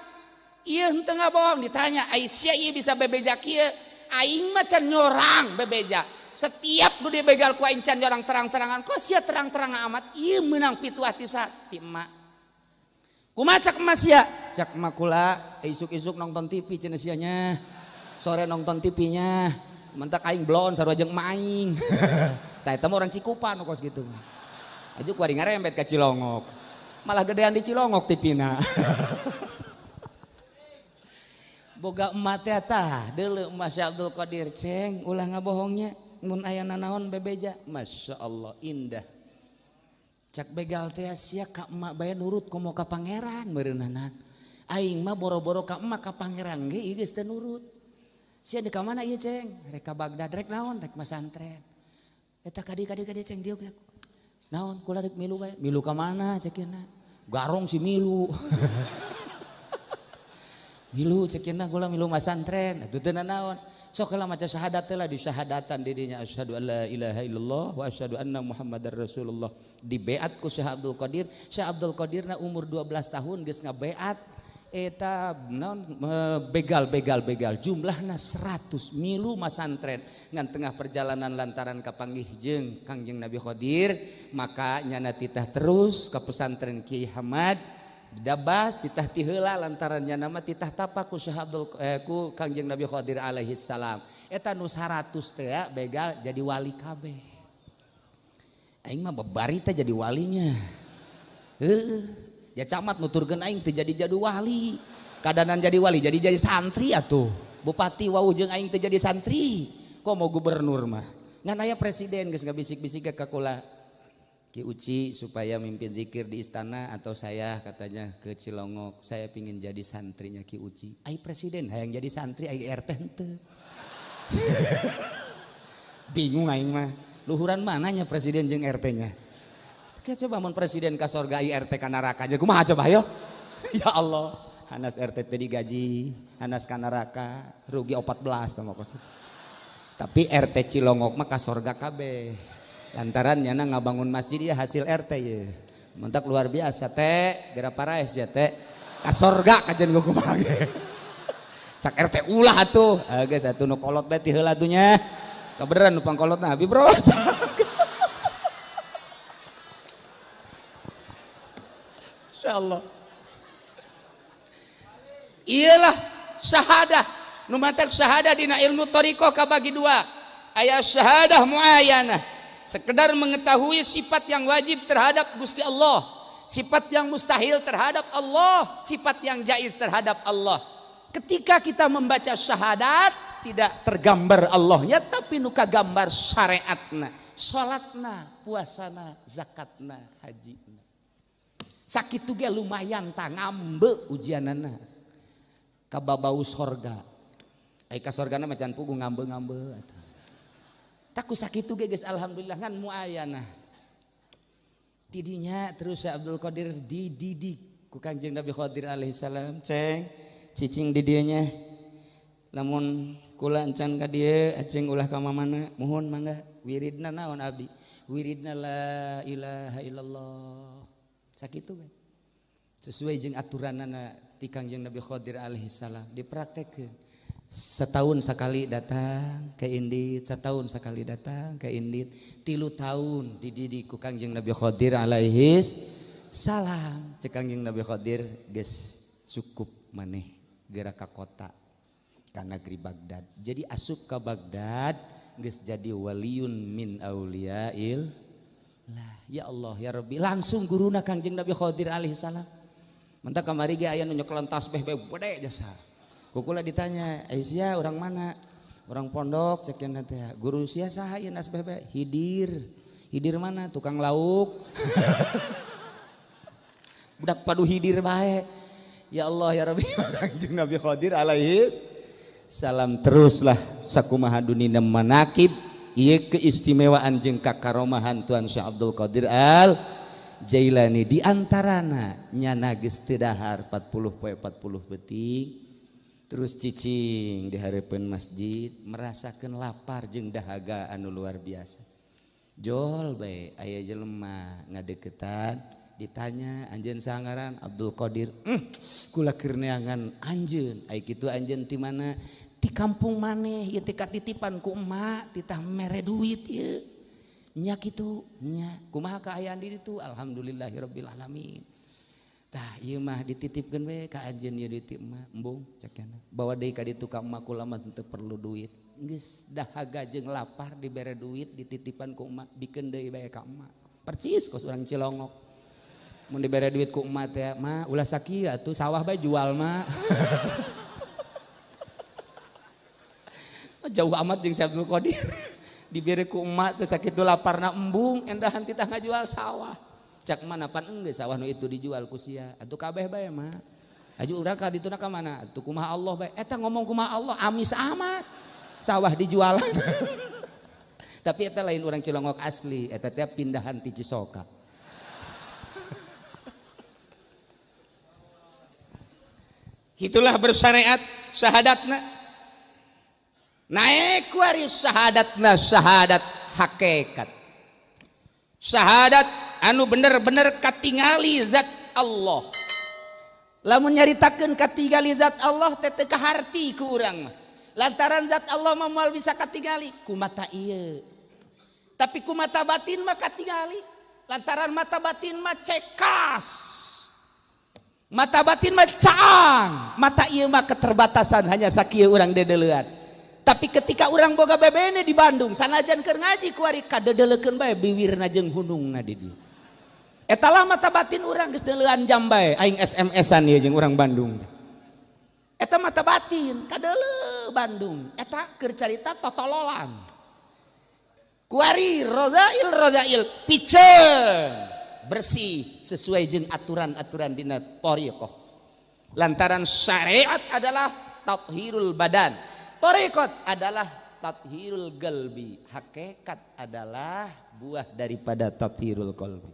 [SPEAKER 3] ieu henteu ngabohong ditanya, "Ai sia ieu bisa bebeja kieu?" "Aing mah can nyorang bebeja. Setiap nu dibegal ku aing can nyorang terang-terangan. Kok sia terang-terangan amat? Ieu meunang pituah ti ti emak." "Kumaha cak emak sia?" "Cak emak kula isuk-isuk nonton TV cenah sia nya. Sore nonton TV-nya. Mentak aing blon sarua jeung emak aing." Tah eta mah orang Cikupa nu kos kitu. Aju kuari ngarembet ka Cilongok. Malah gedean di Cilongok TV-na. Boga emak teh tah deuleu emak Syekh Abdul Qadir, "Ceng, ulah ngabohongnya mun aya nanaon bebeja." Masya Allah indah. Cak begal teh sia ka emak bae nurut komo ka pangeran meureunana. Aing mah boro-boro ka emak ka pangeran ge ieu geus teu nurut. Sia di ka mana ieu ceng? Rek ka Baghdad, rek naon? Rek masantren. Eta kadi-kadi ceng dieu. Naon kula rek milu bae. Milu ka mana cekina? Garong si milu. Milu cekina kula milu masantren. Atuh teu naon. Sok heula maca syahadat teh lah disyahadatan di dinya asyhadu alla ilaha illallah wa asyhadu anna muhammadar rasulullah. Dibeat ku Syekh Abdul Qadir. Syekh Abdul Qadirna umur 12 tahun geus ngabeat eta naon begal begal begal jumlahna 100 milu masantren. Ngan tengah perjalanan lantaran kapanggih jeung Kangjeng Nabi Khadir maka nyana titah terus ke pesantren Kiai Hamad dabas titah ti heula lantaran nyana mah titah tapa ku Syekh Abdul ku Kangjeng Nabi Khadir alaihi salam. Eta nu 100 teh begal jadi wali kabeh. Aing mah babari teh jadi walinya. Heuh. Ya camat nuturkeun aing teu jadi jadi wali. Kadanan jadi wali jadi santri atuh. Bupati wau jeung aing teu jadi santri. Kok mau gubernur mah. Ngan aya presiden geus ngabisik-bisik ka kula. Ki Uci supaya mimpin zikir di istana atau saya katanya ke Cilongok, saya pingin jadi santrinya Ki Uci. Ai presiden hayang jadi santri ai RT henteu. Bingung aing mah. Luhuran mananya presiden jeung RT-nya? Coba mun presiden ka sorga ai RT ka neraka aja kumaha coba ayo. Ya Allah, hanas RT teu digaji, hanas ka neraka, rugi 14 tah kos. Tapi RT Cilongok mah ka sorga kabeh. Lantaran nyana ngabangun masjid ya hasil RT ye. Mentak luar biasa teh, geura paraes ya teh. Ka sorga kajen gua kumaha ge. Sak RT ulah atuh. Geus atuh nu kolot bae ti heula atuh nya. Kabeneran nu pangkolotna Habib Bro. Insyaallah. Iyalah syahadah. Nu matak syahadah dina ilmu thariqah kabagi dua. Aya syahadah muayyanah, sekedar mengetahui sifat yang wajib terhadap Gusti Allah, sifat yang mustahil terhadap Allah, sifat yang jaiz terhadap Allah. Ketika kita membaca syahadat tidak tergambar Allahnya, tapi nu kagambar syariatna, salatna, puasana, zakatna, hajina. Sakitu ge lumayan ta ngambe ujianana. Kababau sorga. Ai ka sorgana mah can puguh ngambe-ngambe atuh. Taku sakitu ge geus alhamdulillah ngan muayanah. Tidinya terus Syekh Abdul Qadir dididik ku Kanjeng Nabi Khadir alaihi salam, ceng cicing di dieu nya. Lamun kula encan ka dieu aceng ulah ka mamana, muhun mangga wiridna naon abdi? Wiridna la ilaha illallah. Sakitu we. Sesuai jeung aturanana ti Kangjeng Nabi Khadir alaihi salam dipraktekkeun. Setahun sekali datang ke Indit, setahun sekali datang ke Indit, 3 tahun dididik ku Kangjeng Nabi Khadir alaihi salam. Cek Kangjeng Nabi Khadir geus cukup maneh geura ka kota ka negeri Baghdad. Jadi asup ka Baghdad geus jadi waliyun min auliyail lah. Ya Allah ya Rabbi, langsung guruna Kangjeng Nabi Khadir alaihi salam. Mentak kamari ge aya nu nyekelan tasbih bae gede jasa. Kukula ditanya, "Aisyah orang mana?" "Orang pondok," cek cenah teh. "Guru sia saha ieu nasbeh bae?" "Hidir." "Hidir mana?" "Tukang lauk." Budak padu hidir bae. Ya Allah ya Rabbi, Kangjeng Nabi Khadir alaihi salam teruslah sakumaha dunina manakib ieu keistimewaan jeung kakaromahan Tuan Syekh Abdul Qadir Al Jailani. Di antarana nyana geus teu dahar 40 poe 40 peuting terus cicing di hareupeun masjid merasakeun lapar jeung dahaga anu luar biasa. Jol bae aya jelema ngadeukeutan ditanya anjeun sangaran Abdul Qadir, kula keur neangan anjeun. Ai kitu anjeun ti mana? Ti kampung maneh ieu teh katitipan ku emak titah mere duit ieu. Nya kitu nya kumaha kaayaan di ditu? Alhamdulillahirabbil alamin. Tah ieu mah dititipkeun we ka anjeun ieu duit emak embung cek cenah. Bawa deui ka ditu ka emak kula mah teu perlu duit. Geus dahaga jeung lapar dibere duit dititipan ku emak bikeun deui bae ka emak. Percis kos urang Cilongok. Mun dibere duit ku emak teh mah ulah sakieu atuh sawah bae jual mah. Jauh amat jeung Syekh Abdul Qadir. Dibere ku emak teh sakitu laparna embung endahan titah ngajual sawah. Cak mana pan enggeus sawah nu itu dijual ku sia. Atuh kabeh bae mah. Aju urang ka dituna ka mana? Atuh kumaha Allah bae. Eta ngomong kumaha Allah amis amat. Sawah dijualan. Tapi eta lain urang Cilongok asli, eta teh pindahan ti Cisoka. Itulah bersyariat syahadatna. Naik kuari syahadatna syahadat hakikat. Syahadat anu bener-bener katingali zat Allah. Lamun nyaritakeun katingali zat Allah teh teu kaharti ku urang mah. Lantaran zat Allah mah moal bisa katingali ku mata ieu. Tapi ku mata batin mah katingali. Lantaran mata batin mah cekas. Mata batin mah caang, mata ieu mah keterbatasan hanya sakieu urang dedeleuan. Tapi ketika urang boga bebene di Bandung, sanajan keur ngaji kuari kadedeleukeun bae biwirna jeung hunungna di dieu. Eta lah mata batin urang geus deuleuan jam bae aing SMS-an ieu jeung urang Bandung. Eta mata batin kadeuleu Bandung, eta keur carita totololan. Kuari rodail rodail piceun bersih sesuai jeung aturan-aturan dina thariqah. Lantaran syariat adalah tathirul badan, thariqat adalah tathirul qalbi, hakikat adalah buah daripada tathirul qalbi.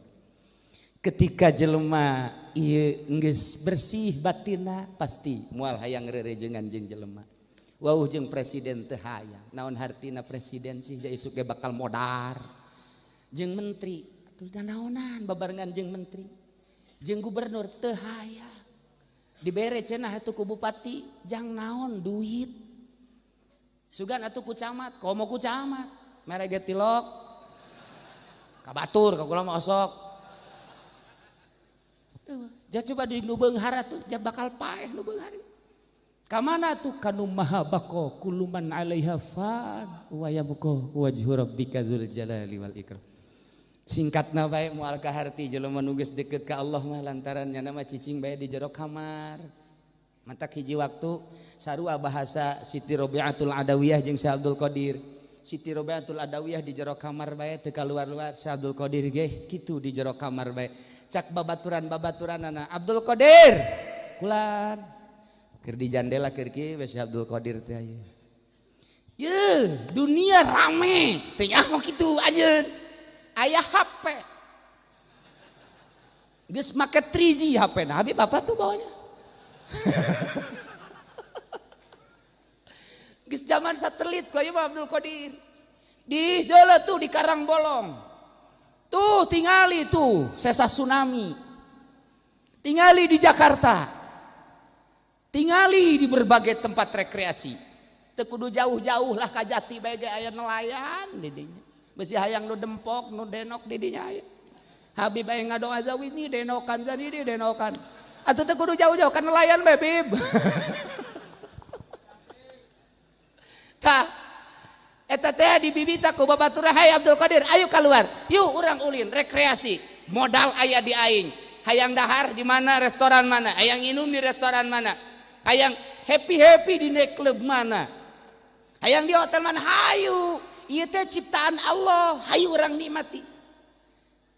[SPEAKER 3] Ketika jelema ieu geus bersih batinna pasti moal hayang rerejengan jeung jelema, Wauh jeung presiden teu hayang. Naon hartina presiden sih ja isuk ge bakal modar. Jeung menteri atuh naonan babarengan jeung menteri. Jeung gubernur teu hayang. Dibere cenah atuh ku bupati jang naon duit. Sugan atuh ku camat, komo ku camat. Mere ge tilok. Ka batur ka kula mah osok. Ja coba di nu beunghar atuh ja bakal paeh nu beunghar. Ka mana tuh kanu maha baqo kullu man 'alaiha fan wa yabqa wajhu rabbika dzul jalali wal ikram. Singkatna bae moal kaharti jelema nu geus deket ka Allah mah lantaran nya mah cicing bae di jero kamar. Matak hiji waktu sarua bahasa Siti Robiatul Adawiyah jeung Syekh Abdul Qadir. Siti Robiatul Adawiyah di jero kamar bae teu kaluar-luar, Syekh Abdul Qadir ge kitu di jero kamar bae. Cak babaturan-babaturanana Abdul Qadir kulan keur di jandela keur kieu we Syekh Abdul Qadir teh aya. Yeuh, dunia rame teu nyaho kitu anjeun. Aya HP. Geus make 3G HP na Habib apa tuh bawanya? Geus zaman satelit ku ieu mah Abdul Qadir. Di deuleu tuh di Karangbolong. Tuh tingali tuh sesa tsunami. Tingali di Jakarta. Tingali di berbagai tempat rekreasi. Teu kudu jauh-jauh lah ka Jati bae ge aya nelayan di dinya. Besi hayang nu dempok, nu denok di dinya aya. Habib aya ngadoa zawini denokan zanini denokan. Atuh teu kudu jauh-jauh ka nelayan bae Bib. Tah eta teh dibibita ku babatur hai Abdul Qadir, ayo keluar. Yuk urang ulin rekreasi. Modal aya di aing. Hayang dahar di mana, restoran mana, hayang minum di restoran mana, hayang happy-happy di nightclub mana, hayang di hotel mana, hayu. Ieu teh ciptaan Allah, hayu urang nikmati.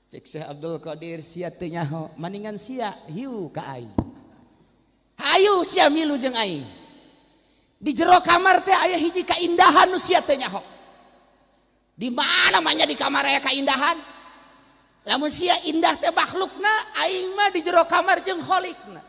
[SPEAKER 3] Cek Syekh Abdul Qadir sia teu nyaho, maningan sia hiu ka aing. Hayu sia milu jeung aing. Di jero kamar teh aya hiji kaindahan nu sia teu nyaho. Di mana mah nya di kamar aya kaindahan? Lamun sia indah teh makhlukna, aing mah di jero kamar jeung kholikna.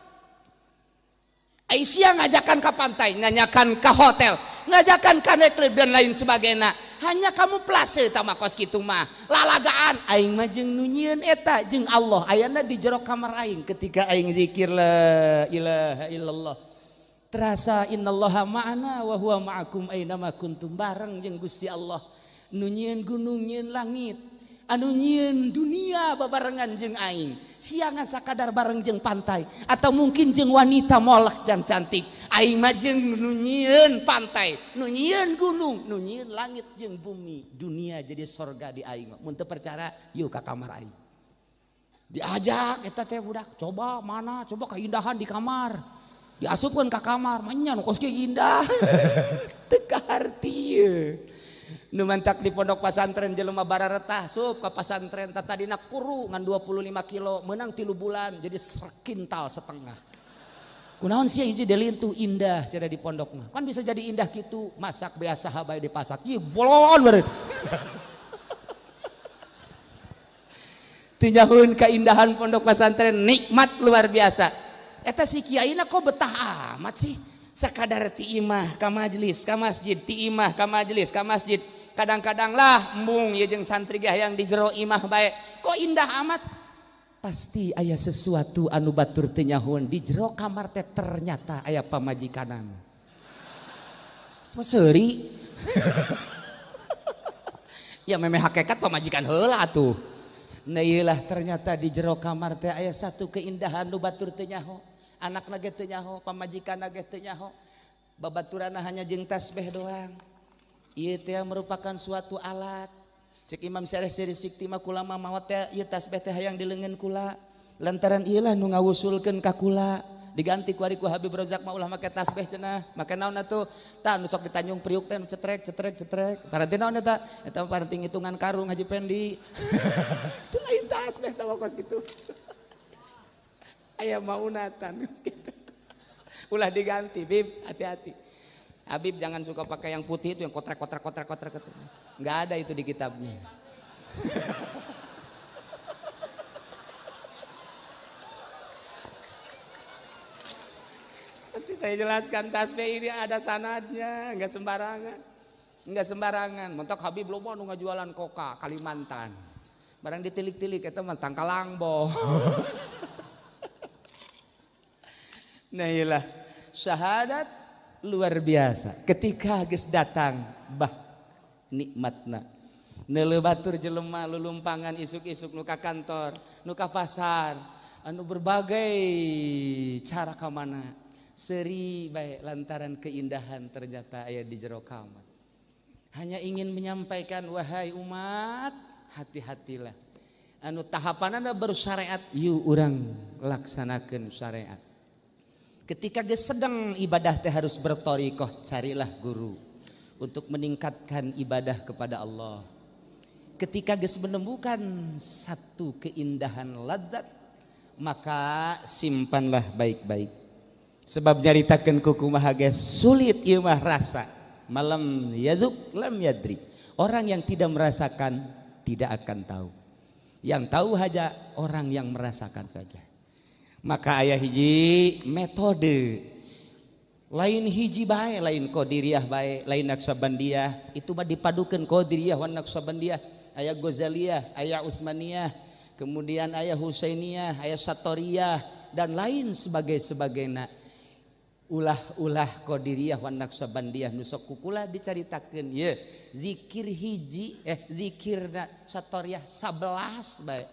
[SPEAKER 3] Aing sia ngajakan ka pantai, ngajakan ka hotel, ngajakan ka nightclub dan lain sebagainya. Hanya kamu plase tama kos kitu mah. Lalagaan aing mah jeung nu nyieun eta jeung Allah ayana di jero kamar aing ketika aing zikir la ilaha illallah. Terasa innallaha ma'ana wa huwa ma'akum aina ma kuntum, bareng jeung Gusti Allah. Nu nyieun gunung, nyieun langit, anu nyieun dunia babarengan jeung aing. Siangan sakadar bareng jeung pantai atau mungkin jeung wanita molek dan cantik. Aing mah jeung nu nyieun pantai, nu nyieun gunung, nu nyieun langit jeung bumi. Dunia jadi sorga di aing mah. Mun teu percaya yuk ka kamar aing. Diajak eta teh budak, coba mana, coba keindahan di kamar. Diasupkeun ka kamar, manya nu kos kieu indah. Teu kaharti ye. Nu mantak di pondok pasantren jelema bararetah sup ka pasantren tadina kuru ngan 25 kilo menang 3 bulan jadi sekintal setengah. Kunaon sia hiji delintuh indah cenah di pondok mah. Kan bisa jadi indah kitu, masak biasa bae dipasak. Ieu bolon beureun. Tinjahun keindahan pondok pesantren nikmat luar biasa. Eta si kiaina kok betah amat sih. Sakadar ti imah ka majelis, ka masjid, ti imah ka majelis, ka masjid. Kadang-kadang lah embung ieu jeung santri ge hayang di jero imah bae. Kok indah amat? Pasti aya sesuatu anu batur teu nyahoan di jero kamar teh ternyata aya pamajikanan. Seuri. Ya memeh hakikat pamajikan heula atuh. Nah ieulah ternyata di jero kamar teh aya satu keindahan nu batur teu nyaho. Anakna ge teu nyaho, pamajikanna ge teu nyaho. Babaturanna hanya jeung tasbih doang. Ieu teh merupakan suatu alat. Cek Imam Syarif Sikti mah kula mah maot teh ieu tasbih teh hayang di leungeun kula. Lantaran ieu lah nu ngawusulkeun ka kula. Diganti ku ari ku Habib Rozak mah ulah make tasbih cenah. Make naon atuh? Tah nu sok di Tanjung Priuk teh nu cetrek cetrek cetrek. Paranti naon eta? Eta mah paranti ngitungan karung Haji Pendi. Teu lain tasbih tah kos kitu. Aya maunatan gitu. Ulah diganti, Bib, hati-hati. Habib jangan suka pakai yang putih itu yang kotrek kotrek kotrek kotrek. Nggak ada itu di kitabnya. Nanti Saya jelaskan tasbih ini ada sanadnya, enggak sembarangan. Enggak sembarangan. Mentok Habib loba nu ngajualan koka Kalimantan. Barang ditilik-tilik eta mah tangkalangbo. Nah iyalah, syahadat luar biasa. Ketika geus datang bah nikmatna. Neuleuh batur jelema lulumpangan isuk-isuk nu ka kantor, nu ka pasar, anu berbagai cara ka mana. Seuri bae lantaran keindahan ternyata aya di jero kamar. Hanya ingin menyampaikan wahai umat, hati-hatilah. Anu tahapanana baru syariat, yuk urang laksanakeun syariat. Ketika geus sedang ibadah teh harus berthariqah, carilah guru untuk meningkatkan ibadah kepada Allah. Ketika geus menemukan satu keindahan ladzat, maka simpanlah baik-baik. Sebab nyaritakeun ku kumaha ge sulit ieu mah rasa. Malam yadzuk lam yadri. Orang yang tidak merasakan tidak akan tahu. Yang tahu hanya orang yang merasakan saja. Maka aya hiji metode lain hiji bae, lain qadiriyah bae, lain naqsabandiyah, itu mah dipadukeun qadiriyah wan naqsabandiyah, aya Ghazaliyah, aya Utsmaniyah, kemudian aya Husainiyah, aya Satoriyah dan lain sebagainya. Ulah-ulah qadiriyah wan naqsabandiyah nu sok kukula dicaritakeun ye zikir hiji zikir Satoriyah 11 bae.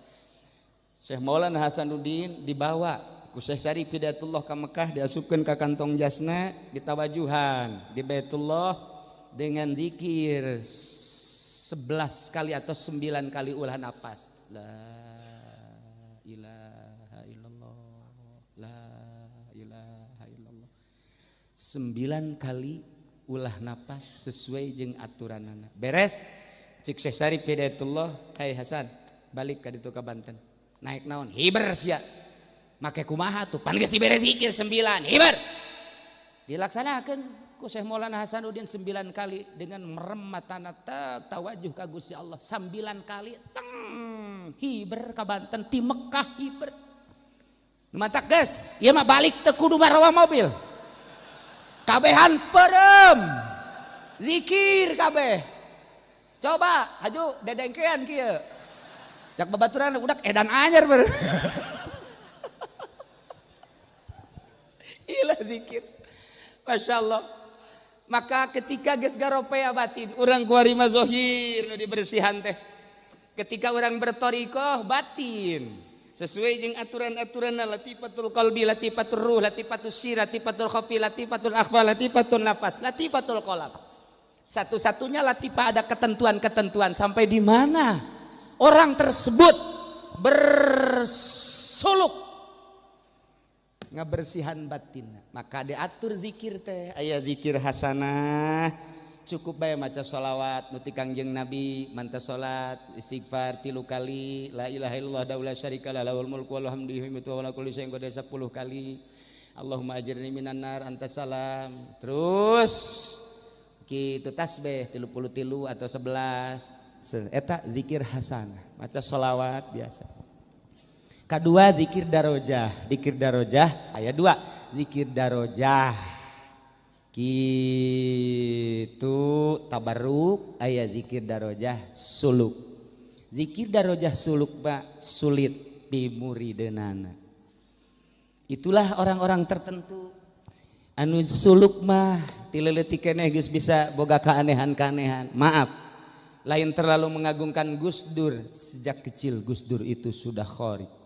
[SPEAKER 3] Syekh Maulana Hasanuddin dibawa ku Syekh Syarif Hidayatullah ka Mekah, diasupkeun ka kantong jasna, ditawajuhan di Baitullah dengan zikir 11 kali atau 9 kali ulah napas. La ilaha illallah, la ilaha illallah. 9 kali ulah napas sesuai jeung aturanana. Beres cik Syekh Syarif Hidayatullah, "Hai Hasan, balik ka ditu ka Banten." Naik naon? Hiber sia. Make kumaha tuh? Pan geus dibere zikir 9, hiber. Dilaksanakeun ku Syekh Maulana Hasanuddin 9 kali dengan merem matana tawajuh ka Gusti Allah 9 kali teng hiber ka Banten ti Mekah hiber. Nu matak geus, ieu mah balik teu kudu marawa mobil. Kabehan perem. Zikir kabeh. Coba haju dedengkean kieu. Cak babaturan udak edan anyar ber. Ilah zikir. Masya Allah. Maka ketika geus garopea batin, urang kuari mah zohir nu dibersihan teh. Ketika urang berthariqah batin sesuai jeung aturan-aturanna latifatul qalbi, latifatul ruh, latifatus sir, latifatul khafi, latifatul akhfa, latifatul nafas, latifatul qalb. Satu-satunya latifah ada ketentuan-ketentuan sampai di mana orang tersebut bersuluk ngabersihan batin. Maka diatur zikir teh, aya zikir hasanah, cukup bae maca sholawat nu ti Kangjeng Nabi, manta salat, istighfar 3 kali, la ilaha illallah la syarika lah lahul mulku wa lahul hamdu yuhyi wa ala kulli syai'in qadir 10 kali. Allahumma ajirni minan nar anta salam. Terus kitu tasbih 33 atau 11. Eta zikir hasanah, maca sholawat biasa. Kedua zikir darojah, zikir darojah aya 2, zikir darojah kitu tabarruk, aya zikir darojah suluk. Zikir darojah suluk pak sulit pimurideunana. Itulah orang-orang tertentu anu suluk mah ti leutik keneh geus bisa boga keanehan-keanehan. Maaf, lain terlalu mengagungkan Gus Dur, sejak kecil Gus Dur itu sudah khori.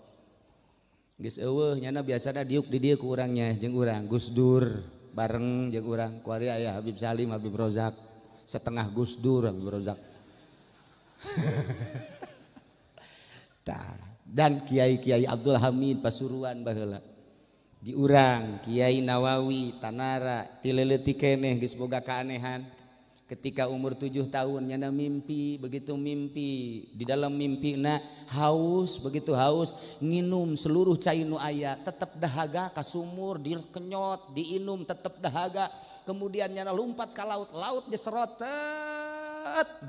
[SPEAKER 3] Geus eueuh nyana biasana diuk di dieu ku urangnya jeung urang Gus Dur bareng jeung urang kuari aya Habib Salim, Habib Rozak, setengah Gus Dur Habib Rozak. Tah, dan kiai-kiai Abdul Hamid Pasuruan baheula. Di urang Kiai Nawawi Tanara ti leutik keneh geus boga keanehan. Ketika umur 7 tahun nyana mimpi, begitu mimpi di dalam mimpi na haus, begitu haus nginum seluruh cai nu aya tetep dahaga, ka sumur dikenyot diinum tetep dahaga, kemudian nyana lompat ka laut, laut diserot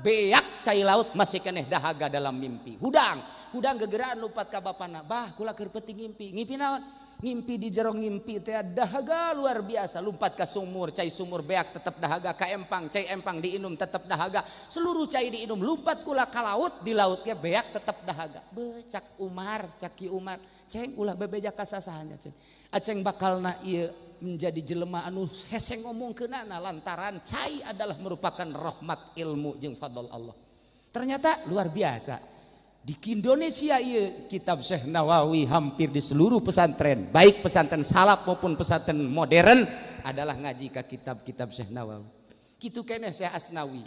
[SPEAKER 3] beak cai laut masih keneh dahaga dalam mimpi. Hudang, hudang gegeraan lompat ka bapana, bah kula keur peuting ngimpi, ngimpi naon? Ngimpi di jero ngimpi teh dahaga luar biasa, lompat ke sumur, cai sumur beak tetap dahaga, ka empang, cai empang diinum tetap dahaga, seluruh cai diinum, lompat kula ka laut, di lautnya beak tetap dahaga. Be cak Umar, cak Ki Umar, ceng ulah bebeja kasasahannya ceng. Aceng bakalna ieu menjadi jelema anu hese ngomongkeunana lantaran cai adalah merupakan rahmat ilmu jeung fadl Allah. Ternyata luar biasa. Di Indonesia iya, kitab Syekh Nawawi hampir di seluruh pesantren, baik pesantren salaf maupun pesantren modern adalah ngaji ke kitab-kitab Syekh Nawawi. Kitu keneh Syekh Asnawi.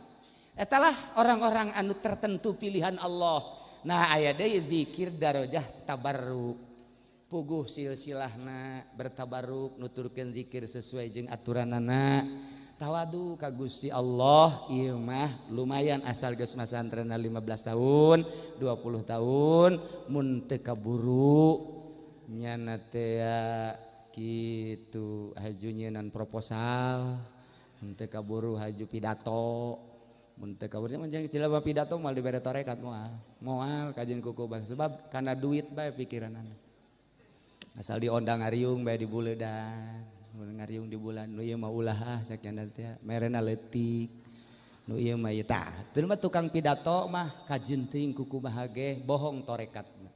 [SPEAKER 3] Etalah orang-orang anu tertentu pilihan Allah. Nah aya deui zikir darajah tabarruk. Puguh silsilahna bertabarruk nuturkeun zikir sesuai jeung aturanana. Tawadu ka Gusti Allah ieu mah lumayan asal geus masantrenna 15 tahun, 20 tahun mun teu kaburu nyana teh kitu haju nyeunan proposal, mun teu kaburu haju pidato, mun teu kaburu mun jelema pidato moal dibere tarekat moal. Moal kajeun kuku bang sebab kana duit bae pikiranana. Asal diondang ngariung bae dibuledan. Ngariung di bulan nu ieu mah ulah ah cak nya teh merena leutik nu ieu mah ieu tah teu mah tukang pidato mah kajeun teuing kuku bahage bohong torekatna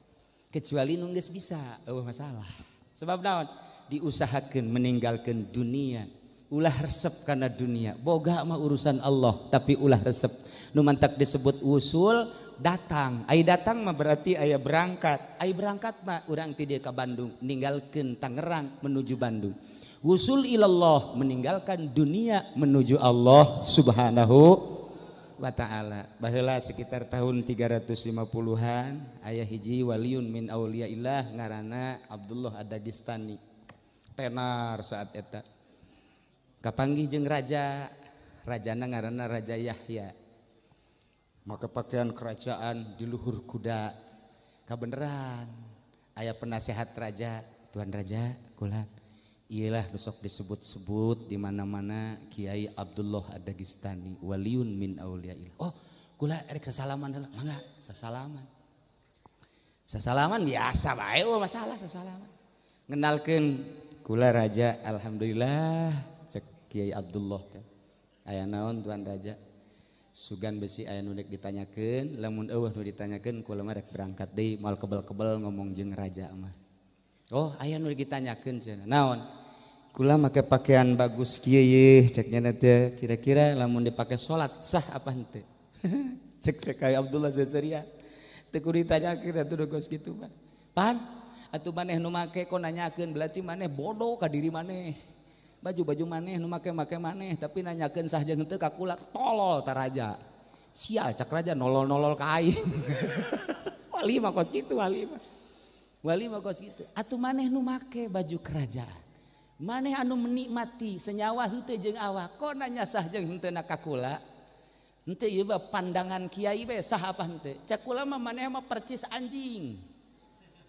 [SPEAKER 3] kecuali nu geus bisa eueuh masalah sebab naon diusahakeun meninggalkeun dunia ulah resep kana dunia boga mah urusan Allah tapi ulah resep nu mantak disebut usul datang ai datang mah berarti aya berangkat ai berangkat mah urang ti dieu ka Bandung ninggalkeun Tangerang menuju Bandung. Wusul ilallah meninggalkan dunia menuju Allah Subhanahu wa ta'ala. Baheula sekitar tahun 350-an aya hiji waliun min auliyaillah ngaranna Abdullah Ad-Dagestani. Tenar saat eta. Kapanggih jeung raja, rajana ngaranna Raja Yahya. Maka pakaian kerajaan di luhur kuda. Kabeneran aya penasehat raja, Tuan Raja kula. Iyalah besok disebut-sebut di mana-mana Kiai Abdullah Ad-Dagestani waliun min auliyaillah. Oh, kula erek sasalaman heula. Mangga, sasalaman. Sasalaman biasa bae oh masalah sasalaman. Ngenalkeun kula raja alhamdulillah cek Kiai Abdullah teh. Aya naon Tuan Raja? Sugan besi aya nu rek ditanyakeun, lamun eueuh nu ditanyakeun kula mah rek berangkat deui moal kebel-kebel ngomong jeung raja mah. Oh, aya nu ditanyakeun cenah. Naon? Kula make pakaian bagus kieu yeuh cek nya teh kira-kira lamun dipake salat sah apa henteu? Cek Kiai Abdullah Zezeria. Teu kudu ditanyakeun atuh kos kitu mah. Pan atuh maneh nu make kok nanyakeun berarti maneh bodoh ka diri maneh. Baju-baju maneh nu make-make maneh tapi nanyakeun sah jeung henteu ka kula tolol ta raja. Sial cak raja nolol-nolol ka aing. Wali mah kos kitu wali mah. Wali mah kos kitu. Atuh maneh nu make baju kerajaan. Maneh anu menikmati senyawa henteu jeung awak kok nanya sah jeung henteu na ka kula. Henteu ieu mah pandangan kiai we sah apa henteu. Cek kula mah maneh mah percis anjing.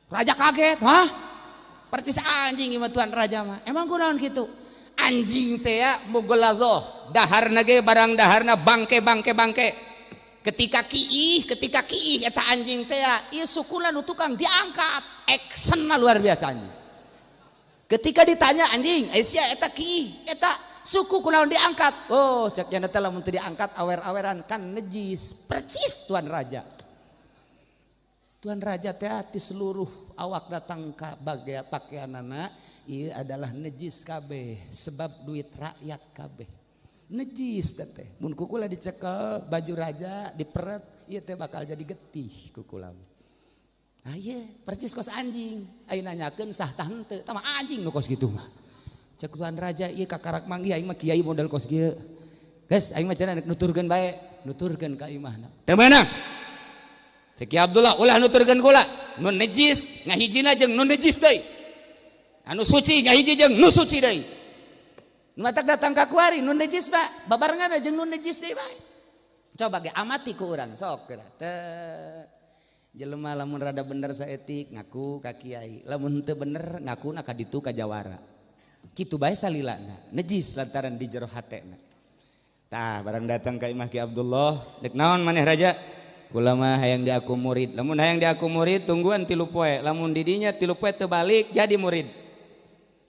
[SPEAKER 3] Raja kaget, hah? Percis anjing ieu mah tuan raja mah. Emang kunaon kitu? Anjing teh ya mughlazoh, daharna ge barang daharna bangke bangke bangke. Ketika kiih eta anjing teh ya ieu sukuna nu tukang diangkat, actionna luar biasa anjing. Ketika ditanya anjing, sia eta kiih, eta suku kunaon diangkat? Oh, cek nya teh lamun teu diangkat awer-aweran kan najis. Percis tuan raja. Tuan raja teh ti seluruh awak datang ka bagai pakaianana ieu adalah najis kabeh sebab duit rakyat kabeh. Najis teh. Mun kukula dicekel baju raja diperet ieu teh bakal jadi getih kukula. Ah ieu percis kos anjing. Ayeuna nanyakeun sah tah henteu, tah mah anjing nu kos kitu mah. Cek tuan raja ieu kakarak manggih aing mah kiai model kos kieu. Geus aing mah cenah nuturkeun bae, nuturkeun ka imahna. Teu meunang. Cek Ki Abdullah ulah nuturkeun kula, nu najis ngahijina jeung nu najis deui. Anu suci ngahiji jeung nu suci deui. Nu matak datang ka kuari nu najis ba, babarengan jeung nu najis deui bae. Coba ge amati ku urang sok geura. Teu jelema lamun rada bener saetik ngaku ka kiai, lamun henteu bener ngakuna ka ditu ka jawara. Kitu bae salilana, najis lantaran di jero hatena. Tah barang datang ka imah Ki Abdullah, dek naon maneh raja? Kula mah hayang diaku murid. Lamun hayang diaku murid tungguan 3 poe. Lamun didinya 3 poe teu balik jadi murid.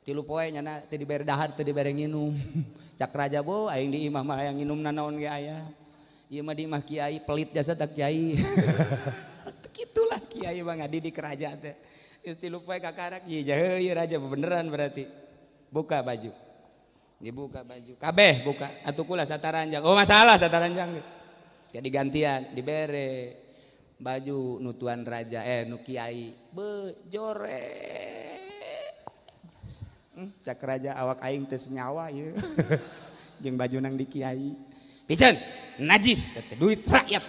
[SPEAKER 3] 3 poe nyana teu dibere dahar, teu dibere nginum. Cak raja, "Bo, aing di imah mah hayang nginum nanaon ge aya, ieu mah di imah kiai pelit jasa." Tak kiai kitulah, kiai mah ngadidik raja teh. Geus 3 poe kakarak ieu jahe ieu raja beneran berarti. Buka baju, dibuka baju kabeh, buka atuh kula sataranjang. Oh, masalah sataranjang jadi gantian dibere baju nu tuan raja, eh, nu kiai be jore. Cak raja, "Awak aing teu senyawa ieu jeung baju nang di kiai, piceun najis teh duit rakyat."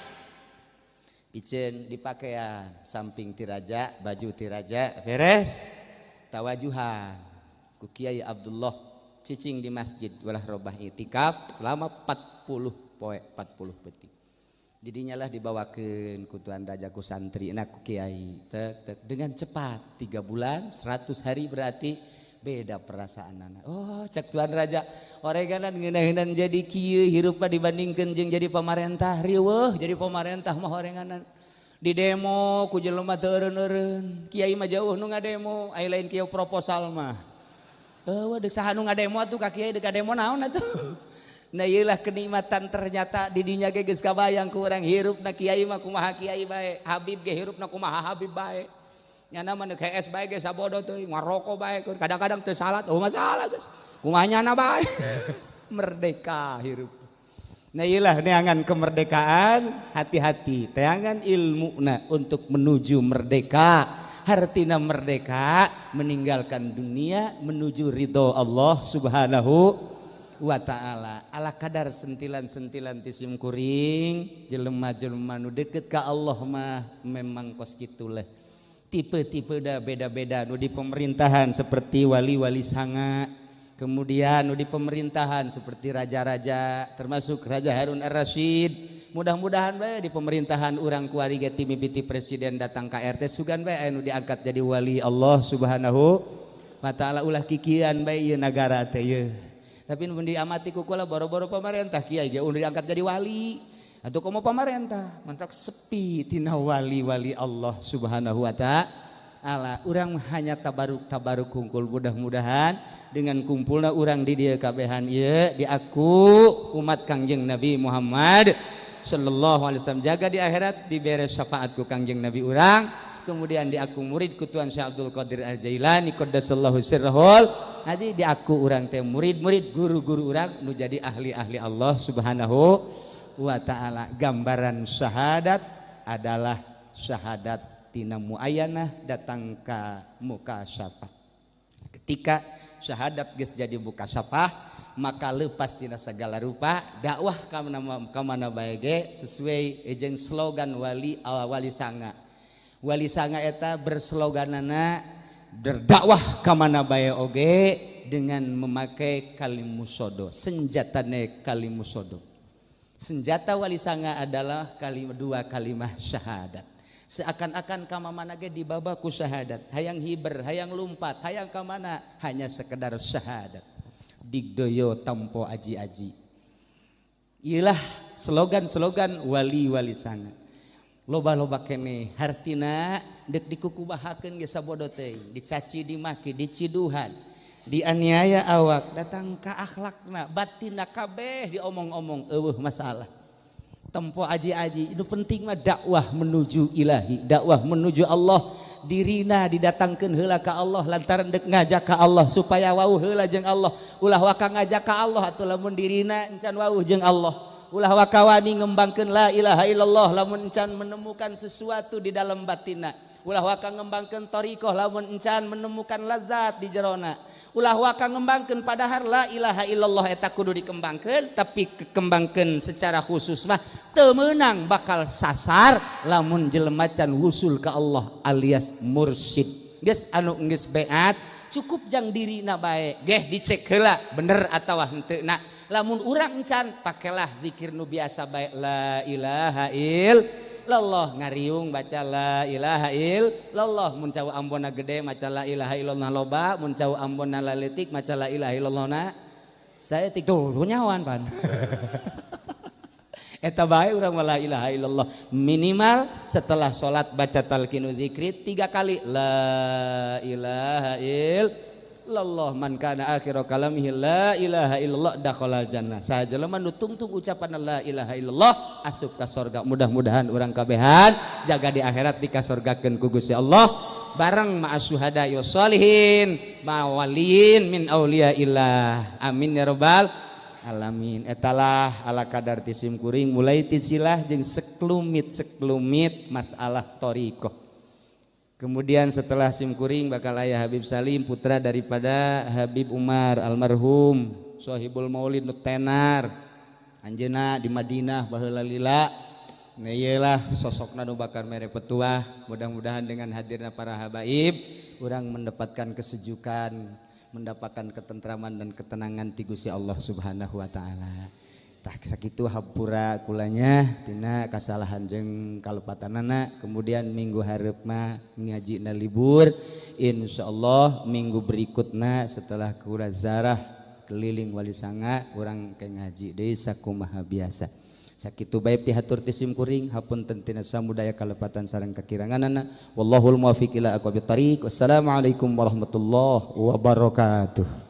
[SPEAKER 3] Piceun dipakaian samping ti raja, baju ti raja beres, tawajuhan ku Kiai Abdullah cicing di masjid walah robah itikaf selama 40 poe 40 peuting. Didinya lah dibawakeun ku tuan raja, ku santri na, ku kiai tek, tek. Dengan cepat 3 bulan 100 hari berarti beda perasaan anak. Oh, cak tuan raja, "Oreganan ngeunaheun jadi kieu hirup dibandingkeun jeung jadi pamarentah. Riweuh jadi pamarentah mah, orenganan di demo ku jelema teu eureun-eureun. Kiai mah jauh nu ngademo, ai lain kieu proposal mah. Eueuh, deuk saha nu ngademo atuh ka kiai, deuk demo naon atuh?" Nah, iyalah kenikmatan ternyata didinya ge geus kabayang ku urang hirupna kiai mah kumaha, kiai bae, Habib ge hirupna kumaha, Habib bae. Nyana mah deuk hees bae ge sabodo teuing, ngaroko bae, kadang-kadang teu salat, oh masalah geus. Kumaha nyana bae. Merdeka hirup. Nah, iyalah neangan kemerdekaan, hati-hati, teangan ilmu untuk menuju merdeka. Hartina merdeka meninggalkan dunia menuju ridho Allah Subhanahu wa ta'ala. Ala kadar sentilan-sentilan ti sim kuring, jelema-jelema nu deket ka Allah mah memang kos kitulah tipe-tipe dah beda-beda. Nu di pemerintahan seperti wali-wali sanga, kemudian nu di pemerintahan seperti raja-raja, termasuk Raja Harun Ar-Rasyid. Mudah-mudahan bae di pemerintahan urang kuari ge mimiti presiden datang ka RT, sugan bae anu diangkat jadi wali Allah Subhanahu wa ta'ala. Ulah kikian bae ieu nagara teh ieu. Tapi nu diamati ku kula, boro-boro pemerintah, kiai ge udah diangkat jadi wali atau komo pemerintah, mantap sepi tina wali-wali Allah Subhanahu wa ta'ala. Urang hanya tabaruk tabaruk kungkul. Mudah-mudahan dengan kumpulna urang di dieu kabehan ieu diaku umat Kangjeng Nabi Muhammad sallallahu alaihi wasallam, jaga di akhirat dibere syafaat ku Kangjeng Nabi urang, kemudian diaku murid ku Tuan Syekh Abdul Qadir Al Jailani qaddasallahu sirrahul haji, diaku urang teh murid-murid guru-guru urang nu jadi ahli-ahli Allah Subhanahu wa ta'ala. Gambaran syahadat adalah syahadat tina muayanah datang ka mukasyafah. Ketika syahadat geus jadi mukasyafah, maka lepas tina segala rupa dakwah ka mana bae ge sesuai jeung slogan wali wali sanga. Wali sanga eta bersloganana berdakwah ka mana bae oge dengan memakai kalimusodo, senjatane kalimusodo. Senjata wali sanga adalah kalimah, dua kalimah syahadat. Seakan-akan ka mana ge dibawa ku syahadat, hayang hiber, hayang lumpat, hayang ka mana, hanya sekedar syahadat, digdoyo tampo aji-aji. Iyalah slogan-slogan wali-wali sanga. Loba-loba kene hartina dek dikukubahakeun ge sabodo teuing, dicaci, dimaki, diciduhan, dianiaya awak, datang ka akhlakna, batinna kabeh diomong-omong, eueuh masalah, tempo aji-aji. Itu penting mah dakwah menuju ilahi, dakwah menuju Allah. Dirina didatangkeun heula ka Allah lantaran dek ngajak ka Allah supaya wauh heula jeung Allah. Ulah waka ngajak ka Allah atuh lamun dirina encan wauh jeung Allah. Ulah waka wani ngembangkeun la ilaha illallah lamun encan menemukan sesuatu di dalam batinna. Ulah waka ngembangkeun thariqah lamun encan menemukan lazat di jerona. Ulah waka ngembangkeun, padahal la ilaha illallah eta kudu dikembangkeun, tapi kekembangkeun secara khusus mah teu meunang, bakal sasar lamun jelema can wusul ke Allah alias mursyid. Geus anu geus beat cukup jang dirina bae geh dicek heula bener atawa henteu. Na lamun urang encan, pakailah zikir nu biasa bae, la ilaha illallah, ngariung baca la ilaha illallah. Mun cau ambona gede maca la ilaha illallah loba, mun cau ambona laletik maca la ilaha illallah na saya tik tuh nyawan pan eta bae. Urang la ilaha illallah minimal setelah salat baca talqinu zikri tiga kali, la ilaha illallah. Illallah man kana akhiru kalamihi la ilaha illallah dakhalal jannah. Saha jelema nu tungtung ucapan la ilaha illallah asup ka sorga. Mudah-mudahan urang kabehan jaga di akhirat dikasorgakeun ku Gusti Allah bareng ma'as syuhada wassalihin ma'waliyin min auliyaillah. Amin ya rabbal alamin. Etalah ala kadar ti sim kuring mulai ti silah jeung seklumit-seklumit masalah thariqah. Kemudian setelah simkuring bakal ayah Habib Salim putra daripada Habib Umar almarhum Sohibul Maulid nu tenar anjeunna di Madinah baheula lila. Nah ieulah sosokna nu bakal mere petuah. Mudah-mudahan dengan hadirna para habaib urang mendapatkan kesejukan, mendapatkan ketentraman dan ketenangan ti Gusti Allah Subhanahu wa taala. Tah sakitu hampura kulanya tina kasalahan jeung kalepatanana. Kemudian minggu hareup mah ngajina libur, insyaallah minggu berikutna setelah kura zarah keliling Wali Sanga urang ke ngaji deui sakumaha biasa. Sakitu bae pihatur ti sim kuring, hapunten tina samudaya kalepatan sareng kakiranganana. Wallahul muwaffiq ila aqwamit thariq. Wassalamualaikum warahmatullahi wabarakatuh.